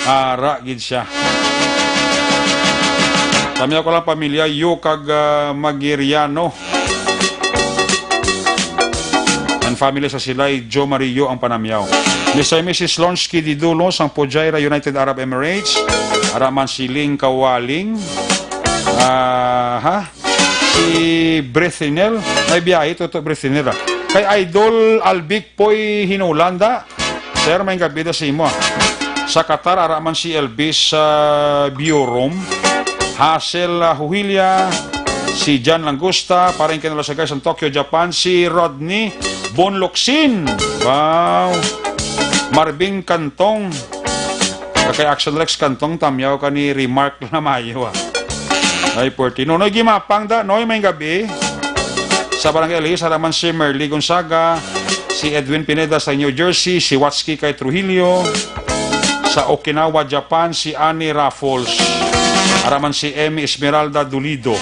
ara gid siya. Kami ako lang pamilya, Yu kag, ah, Magiriano. family sa Silay, Joe Mario ang panamyaw. Mister and Missus Lonsky Didulo sang Fujairah, United Arab Emirates. Ara man si Ling Kawaling. Ah, ha? Si Brethinel. May biyahe, Toto Brethinel, ah. Kay Idol Albic Poy Hinulanda. Sir, may gabida sa imo, ah. Sa Qatar, ara man si Elvis, ah, Burom. Hazel, ah, Huhilia. Si John Langusta. Paring Ken Lasagay sa Tokyo, Japan. Si Rodney Bonloksin. Wow. Marvin Cantong. Kay Action Rex Cantong, tamyaw ka ni Remark na mayo, ah. Ay, forty. Nonoy Gimapang da, Noy, may gabi. Sa Barangay Elisa naman si Merly Gonzaga, si Edwin Pineda sa New Jersey, si Watski kay Trujillo, sa Okinawa, Japan, si Annie Raffles. Araman si Emmy Esmeralda Dulido.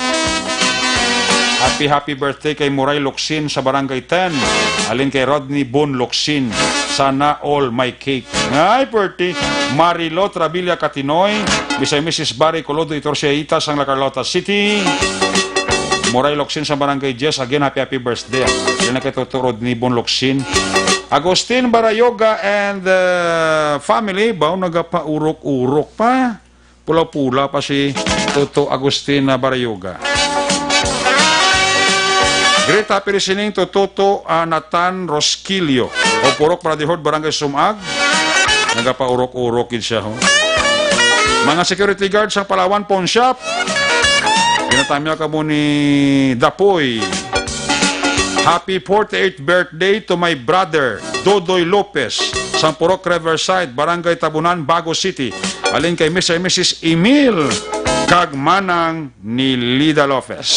Happy, happy birthday kay Muray Locsin sa Barangay ten. Alin kay Rodney Bon Locsin. Sana all may cake. Ay, birthday. Marilo Trabilia Katinoy. Bisay Missus Barry Colodo Itorsiaitas sang La Carlota City. Muray Locsin sa Barangay Jess. Again, happy, happy birthday. Sila na kay Toto Rodney Bon Locsin. Agustin Barayoga and, uh, family. Baw nagapaurok-urok pa. Pula-pula pa si Toto Agustin na Barayoga. Great happy listening to Toto, ah, Nathan Rosquillo of Purok Brotherhood, Barangay Sumag. Nagapaurok-urok gid siya, ho. Mga security guard sa Palawan Pawn Shop. Ginatamya ka mo ni Dapoy. Happy forty-eighth birthday to my brother, Dodoy Lopez, sang Purok Riverside, Barangay Tabunan, Bago City. Halin kay Mister and Missus Emil kag Manang ni Lida Lopez.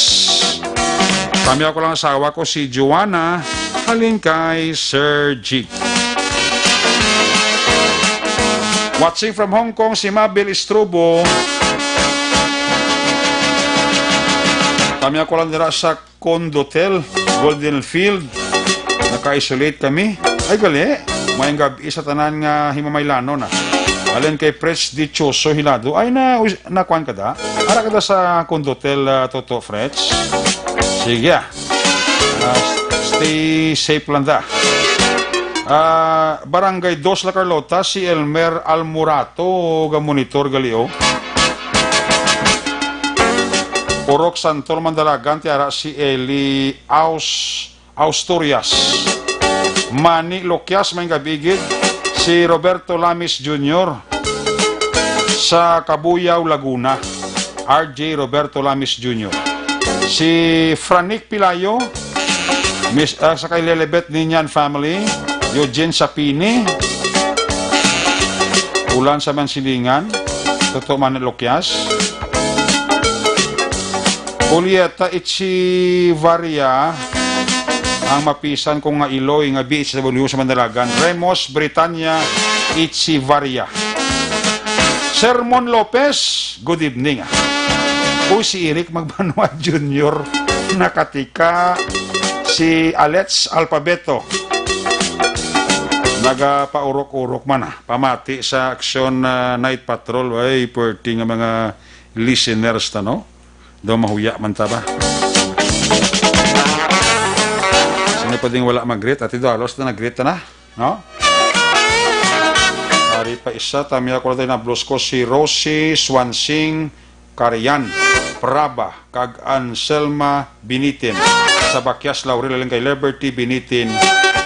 Tamyaw ko lang asawa ko si Joanna, halin kay Sir Jig. Watching from Hong Kong, si Mabel Estrobo. Tamyaw ko lang dira sa Condotel, Golden Field. Naka-isolate kami. Ay, gali. Mayang gab-i sa tanan nga himamaylanon, ah. Alin kay Fritz Dichoso Hilado. Ay, na, us-, nakuan ka da? Ara ka da sa Condotel, ah, Toto Fritz? Sige, ah. Ah, stay safe lang da. Ah, Barangay Dos La Carlota, si Elmer Almorato, ga monitor gali, oh. Purok Santol Mandalagan, tiara si Eli Aus-, Austurias. Mani Lokias, may gabigid. Si Roberto Lamis Junior sa Cabuyao, Laguna. R J Roberto Lamis Junior. Si Franik Pilayo, Miss, ah, sa kay Lelebet Ninian family, Eugene Sapini, Ulan sa Mansilingan, Toto Mani Lokias. Julieta Echevarria, ang mapisan ko nga iloy nga B H W sa Mandalagan, Remos Britannia Echevarria. Sermon Lopez, good evening, ah. Uy, si Eric Magbanwa Junior, nakatika. Si Alex Alpabeto, nagapaurok-urok man, ah. Pamati sa Action, ah, Night Patrol. Ay, pwerte nga mga listeners ta, no? Daw mahuya man ta ba? Sino pwedeng wala mag-greet? Ati do, halos na nag-greet ta na, no? Ari pa isa, tamya ko lang tayo na blusko, si Rosie Swansing Carian Praba kag Anselma Binitin sa Bakyas Laurel, alang kay Liberty Binitin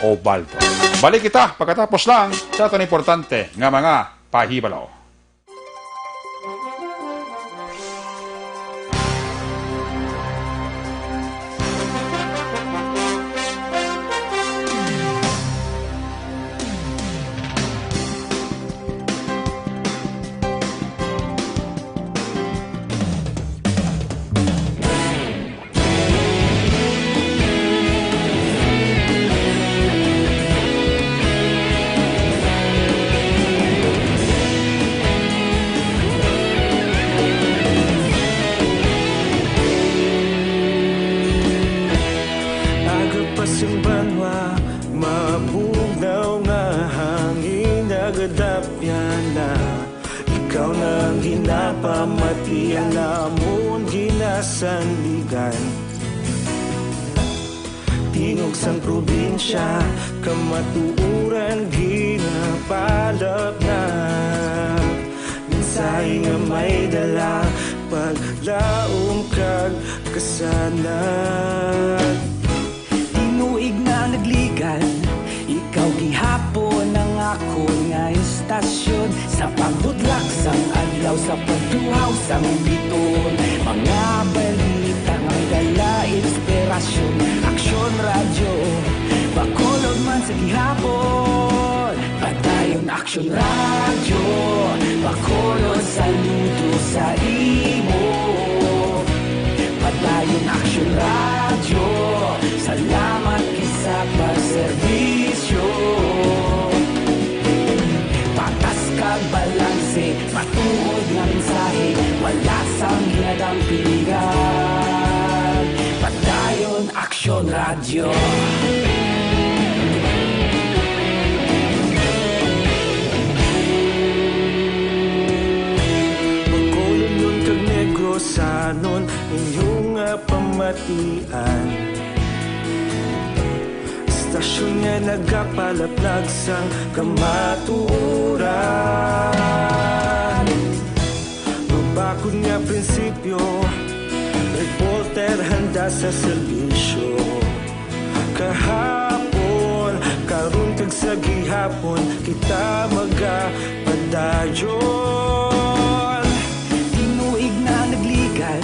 Obaldo. Balik kita pagkatapos lang sa aton importante nga mga pahibalo. Aga pa sing banwa, mabugnaw nga hangin, nagadapyan na. Ikaw na ang ginapamati, ang amon ginasandigan. Tingog sang probinsya, kamatuoran ginapalapnap. Mensahe nga may dala, paglaom kag kasanag. Tinuig na nagligan, ikaw gihapon ang akon nga istasyon. Sa pagbudlak sang adlaw, sa pagtuhaw sang bituon, mga balita nga may dala inspirasyon. Aksyon Radyo, Bacolod man sa gihapon. Padayon Aksyon Radyo, Bacolod, saludo sa imo. Padayon Aksyon Radyo, salamat gid sa pagserbisyo. Patas kag balanse, matuod nga mensahe, wala sang ginadampigan. Padayon Aksyon Radyo. Bacolodnon kag Negrosanon, inyo nga pamatian. Istasyon nga nagapalaplag sang kamatuoran. Mabakod nga prinsipyo, reporter handa sa serbisyo. Kahapon, karon kag sa gihapon, kita magapadayon. Tinuig na nagligan,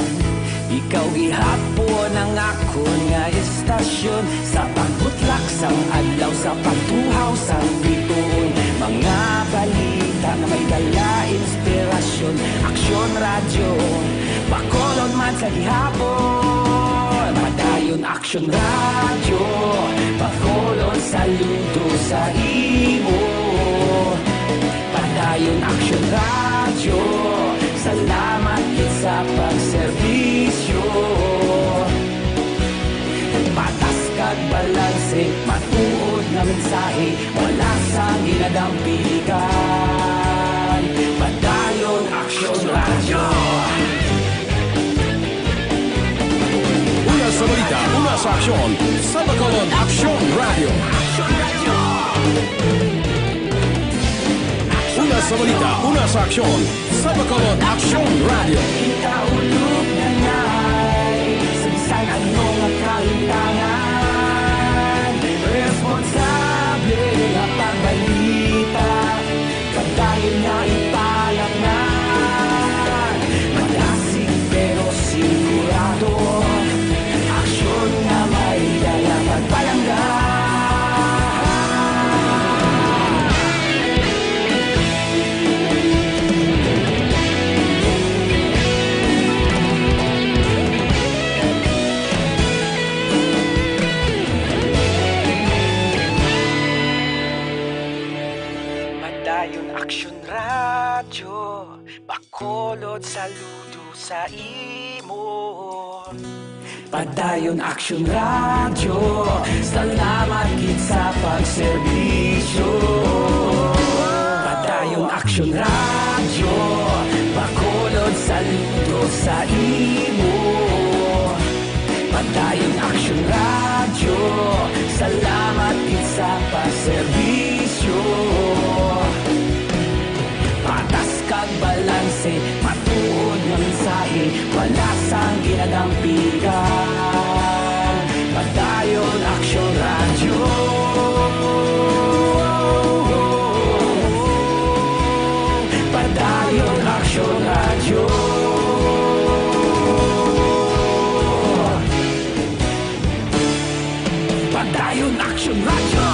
ikaw gihapon ang akon nga istasyon. Sa pagbutlak sang adlaw, sa pagtuhaw sang bituon, mga balita nga may dala inspirasyon. Aksyon Radyo, Bacolod man sa gihapon. Padayon Aksyon Radyo, Bacolod, saludo sa imo. Padayon Aksyon Radyo, salamat gid sa pagserbisyo. Patas kag balanse, matuod nga mensahe, wala sang ginadampigan. Padayon Aksyon Radyo. Una sa balita, una sa aksyon, sa Bacolod Aksyon Radyo. Una sa balita, una sa aksyon, sa Bacolod Aksyon Radyo. Kita ulog na nay, sa bisan ano nga kalimtangan, responsable nga pagbalita. Padayon nga ipalapngan, madasig pero sigurado. Aksyon nga may dala pagpalangga. Padayon Aksyon Radyo, Bacolod, saludo sa imo. Padayon Aksyon Radyo, salamat gid sa pagserbisyo. Padayon Aksyon Radyo, Bacolod, saludo sa imo. Padayon Aksyon Radyo, salamat gid sa pagserbisyo. Patas kag balanse, matuod nga mensahe, wala sang ginadampigan. Padayon Aksyon Radyo. Padayon Aksyon Radyo. Padayon Aksyon Radyo.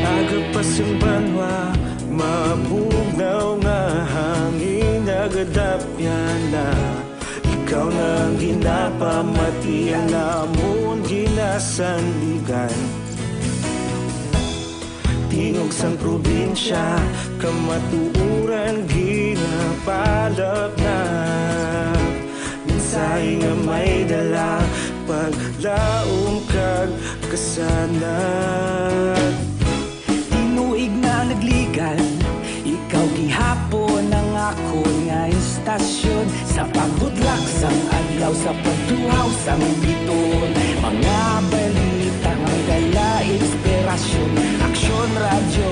Aga pa sang banwa, mabugnaw nga hangin nagadapyan na. Ikaw na ang ginapamatian namo. sandigan. Tingog sang probinsya, kamatuoran ginapalapnap. Mensahe nga may dala, paglaom kag kasanag. Tinuig nga nagligan, ikaw gihapon ang akon nga istasyon. Sa pagbutlak sang adlaw, sa pagtuhaw sang biton, mga balita nga may dala inspirasyon. Aksyon Radyo,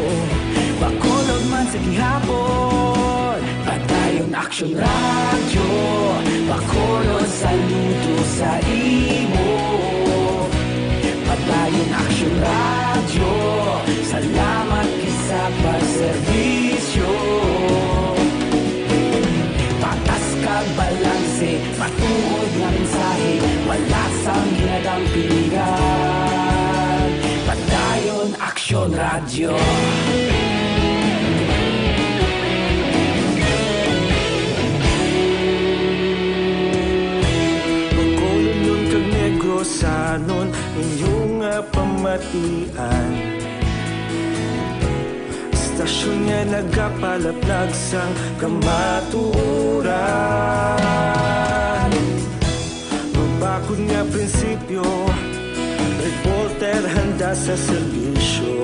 Bacolod man sa gihapon. Padayon Aksyon Radyo, Bacolod, saludo sa imo. Padayon Aksyon Radyo, salamat gid sa pagserbisyo. Patas kag balanse, matuod nga mensahe, wala sang ginadampingan. Padayon Aksyon Radyo. Bacolodnon kag Negrosanon, inyo nga pamatian. Istasyon nga nagapalaplag sang kamatuoran. Mabakod nga prinsipyo, reporter handa sa serbisyo.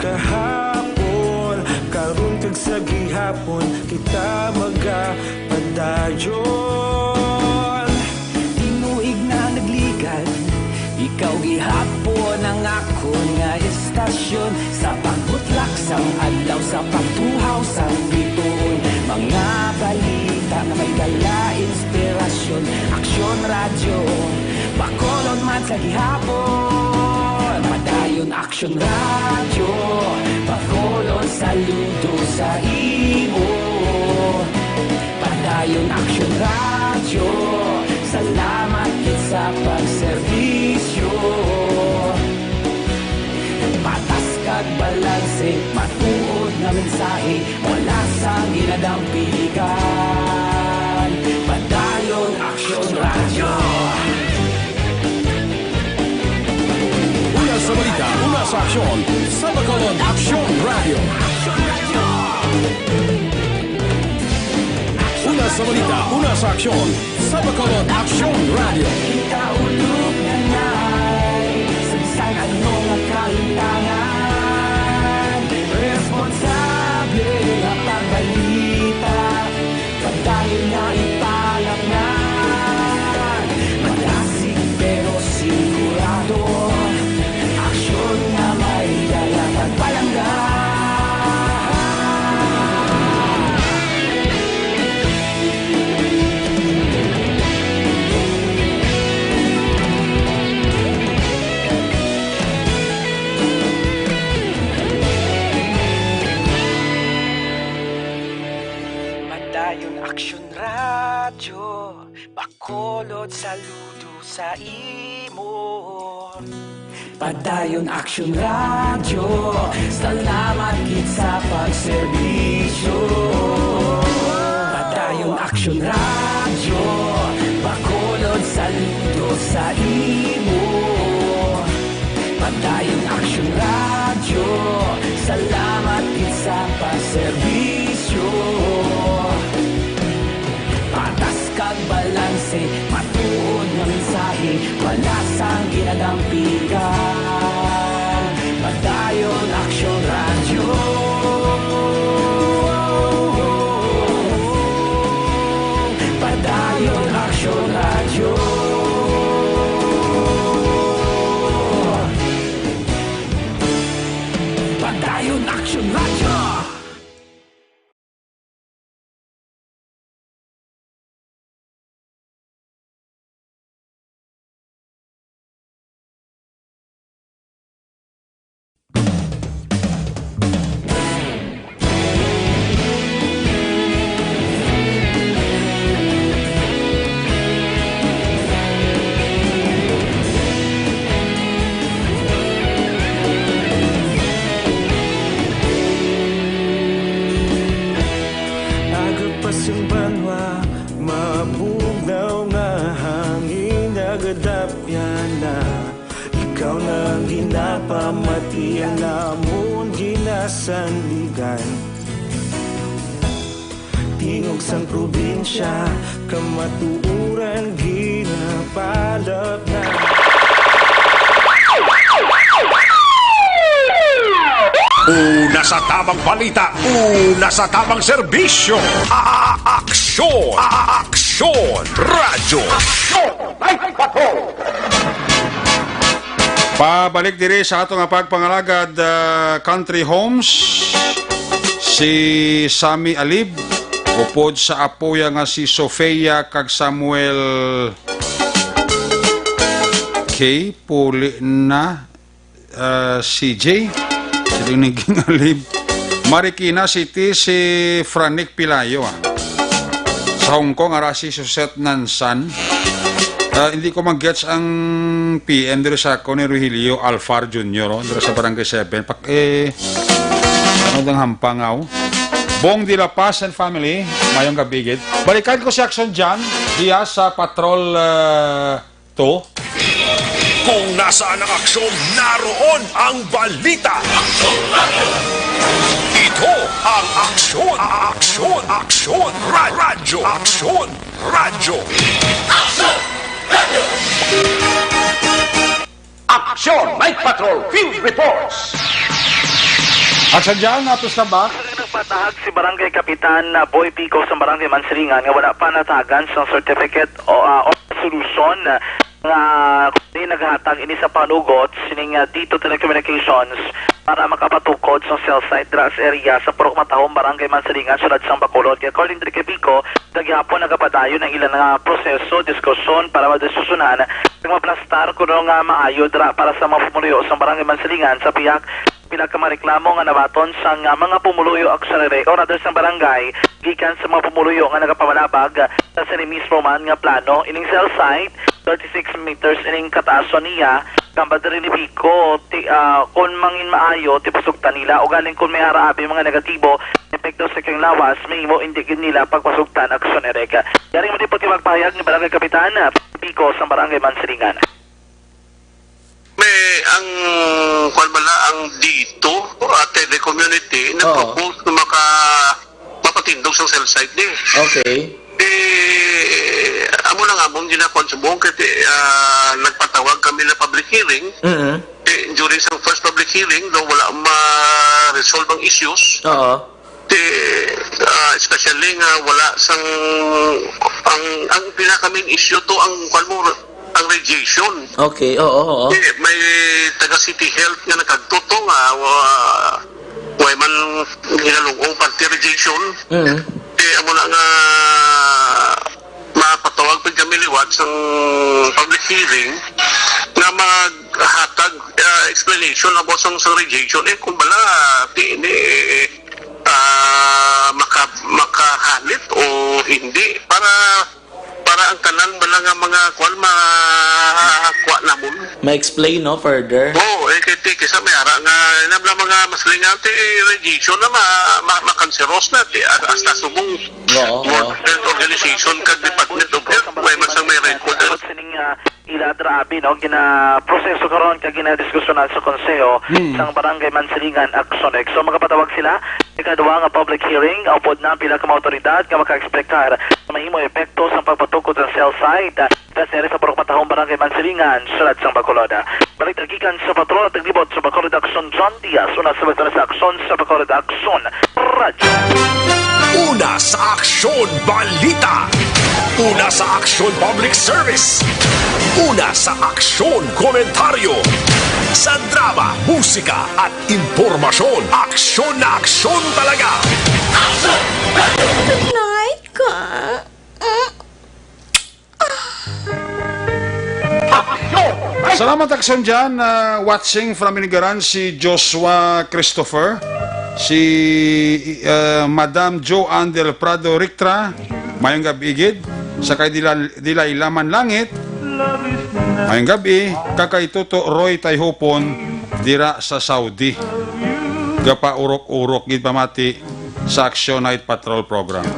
Kahapon, karon kag sa gihapon, kita magapadayon. Tinuig na nagligan, ikaw gihapon ang akon nga istasyon. Sa pagbutlak sang adlaw, sa pagtuhaw sang bituon, mga balita nga may dala inspirasyon. Aksyon Radyo, Bacolod man sa gihapon. Padayon Aksyon Radyo, Bacolod, saludo sa imo. Padayon Aksyon Radyo, salamat gid sa pagserbisyo. Patas kag balanse, matuod nga mensahe, wala sang ginadampigan. Padayon Aksyon Radyo. Una sa balita, una sa aksyon, sa Bacolod Aksyon Radyo. Una sa balita, una sa aksyon, sa Bacolod Aksyon Radyo. Kita ulog na nay, sa bisan ano nga kahintangan, responsable nga pagbalita, padayon na ipalapngan. Madasig pero sigurado, aksyon nga may dala pagpalangga. Padayon Aksyon Radyo, Bacolod, saludo sa imo. Padayon Aksyon Radyo, salamat gid sa pagserbisyo. Padayon Aksyon Radyo, Bacolod, saludo sa imo. Padayon Aksyon Radyo, salamat gid sa pagserbisyo. Patas kag balanse, matuod nga mensahe, wala sang ginadampigan. Padayon Aksyon Radyo. Padayon Aksyon Radyo. Padayon Aksyon Radyo. Ikaw na ang ginapamati, ang amon ginasandigan. Tingog sang probinsya, kamatuoran ginapalapdan. Una sa tamang balita, una sa tamang serbisyo. A-, a-, aksyon, a-, a-, aksyon, radyo. Aksyon, Night Patrol. Pabalik diri sa ato nga pagpangalagad, ah, Country Homes, si Sammy Alib, upod sa apoya nga si Sofia kag Samuel K. Puli na, ah, C J, siling ni King Alib. Marikina City, si Franik Pilayo, ah. Sa Hong Kong, ara si Suzette Nansan. Ah, hindi ko mag-gets ang P M diri sa ako ni Rogelio Alfar Junior, oh, diri sa Barangay seven. Pak-, eh, ano dang hampang, aw? Bong de la Paz and family, mayong gabi gid. Balikan ko si Action John Diaz sa Patrol, ah, two. Kung nasaan ang aksyon, naroon ang balita. Ito ang Aksyon, Aksyon, Aksyon, Ra-, Radyo, Aksyon, Radyo. Aksyon, Night Patrol, Field Reports. Action John, apos ka ba? Nagpatahag si Barangay Kapitan, uh, Boy Pico sa Barangay Mansilingan nga wala pa natagan sang certificate o, uh, o resolution, uh, nga kundi naghatag ini sa panugot sining, uh, Dito Telecommunications para makapatukod sa cell site dira sa area sa Purok Matahom, Barangay Mansilingan, Syudad sang Bacolod. Kay according diri kay Pico, gihapon nagapadayon ang ilang nga proseso, diskusyon para madesisyonan kag maplastar kuno nga maayo dira para sa mga pumuluyo sang Barangay Mansilingan sa pihak pila ka mga reklamo nga nabaton sang, ah, mga pumuluyo, aksyon diri, o rather sang barangay, gikan sa mga pumuluyo nga nagapamalabag sa sini mismo man nga plano. Ining cell site, thirty-six meters ining kataason niya, kamba diri ni Pico, ti-, ah, kung mangin maayo, tipusugtan nila, o galing kung may ara abi mga negatibo, epekto sa kang lawas, mahimo hindi gid nila pagpasugtan, aksyon diri. Yari mo di pagkimagpahayag ni Barangay Kapitan, ah, Pico sa Barangay Mansilingan. May ang, kwan bala, ang Dito, ah, Telecommunity, Oo. nag-propose na maka-, mapatindog sang cell site ni. Okay. Eh, amo lang among ginakuan subong kay, ah, nagpatawag kami na public hearing. Mm-mm. Eh, during sa first public hearing, daw wala ma-resolve ang issues. Oo. Ti, ah, especially nga wala sang, ang, ang pinaka main issue to ang, kwan mo, ang radiation. Okay, oo, oo. Ti, may taga City Health nga nagkagtuto nga, wa-, way man hinalungong parte radiation. Mm. Ti, amo na nga mapatawag pa kami liwat sang public hearing nga maghatag, ah, explanation about sang, sang radiation. Eh, kung bala, ti, ni, ah, maka-, makahalit o hindi para, para ang tanan bala nga mga kwan makuha namon. Ma-explain, no, further? Oo, eh, kay ti, kisa may ara nga, nabla mga mas lingaw, ti, radiation na ma-, ma-, makanseros na, ti, as-, hasta subong Oo, World oo. Health Organization kag Department of Health, may man sang may record. Sining, ah, ila dira abi, no, ginaproseso karon kag ginadiskusyonan sa Konseho Hmm. sang Barangay Mansilingan, Aksyon X. So, magapatawag sila ikaduha nga public hearing, upod na ang pila ka mga awtoridad nga maka-explicar sa mahimo epekto sang pagpatukod sa cell site, ah, sa seri sa Purok Matahom, Barangay Mansilingan, Syudad sang Bacolod. Balik ta gikan sa Patrol at Naglibot sa Bacolod, Aksyon John Diaz, una sa Bacolod sa Aksyon, sa Bacolod Aksyon Radyo. Una sa Aksyon Balita. Una sa Aksyon Public Service. Una sa Aksyon Komentaryo. Sa drama, musika at impormasyon, aksyon na aksyon talaga. Tonight ka. Salamat, Aksyon Jan. Ah, watching from Inigaran, si Joshua Christopher, si, ah, Madam Joanne Del Prado Rictra, mayong gab-i gid, sa kay Dila-, Dilaylaman Langit, mayong gab-i, kag kay Toto Roy Tayhopon, dira sa Saudi. Gapaurok-urok gid pamati sa Aksyon Night Patrol Program.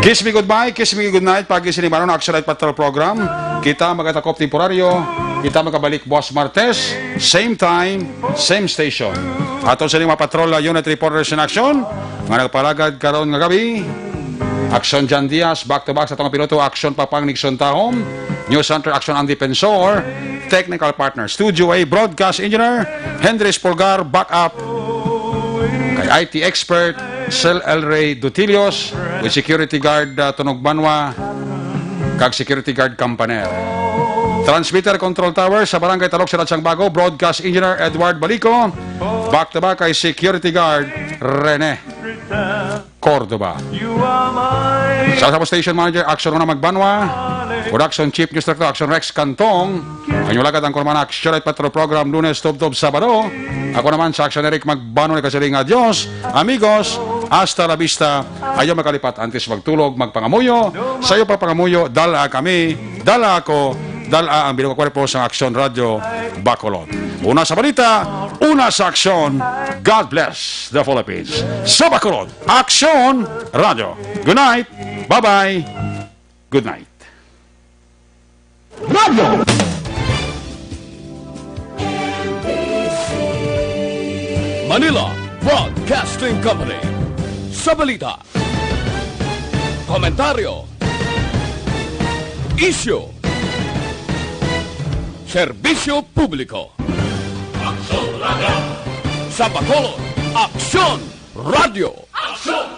Kiss me goodbye, kiss me goodnight, pagi sini baron Action Night Patrol Program. Kita magatakop temporaryo, kita magabalik buwas Martes, same time, same station. Ato sa mga patrol, uh, unit reporters in action, nga nagpalagad karon nga gabi. Action Jan Diaz, back to back sa atong piloto, Action Papang Nixon Tahom, News Center Action Andy Pensor, technical partner, Studio A, broadcast engineer, Hendris Polgar, backup, kay I T expert, Sel El Rey Dutilios, with security guard, uh, Tunog Banwa, kag security guard Campanel. Transmitter control tower sa Barangay Talok, Sirad sang Bago, broadcast engineer Edward Balico, back to back kay security guard Rene Cordova. Sa, sa station manager, Action Rona Magbanwa. Production chief, news director, Action Rex Cantong. Ang inyong lagad ang kurman Action Night Patrol Program, Lunes, Tubtob, Sabado. Ako naman sa Action Eric Magbanwa, nagkasiling nga, "Adios, amigos, hasta la vista." Ayaw makalipat, antes magtulog, magpangamuyo. Sa iyo pa pangamuyo, dala kami, dala ako, dala ang bilog nga kwerpo sa Action Radio Bacolod. Una sa balita, una sa aksyon. God bless the Philippines. Sa Bacolod, Aksyon Radio. Good night. Bye-bye. Good night. Radio Manila Broadcasting Company. Sa balita, komentaryo, isyu, serbisyo publiko. Aksyon Radio. Sa Bacolod, Aksyon Radio. Aksyon!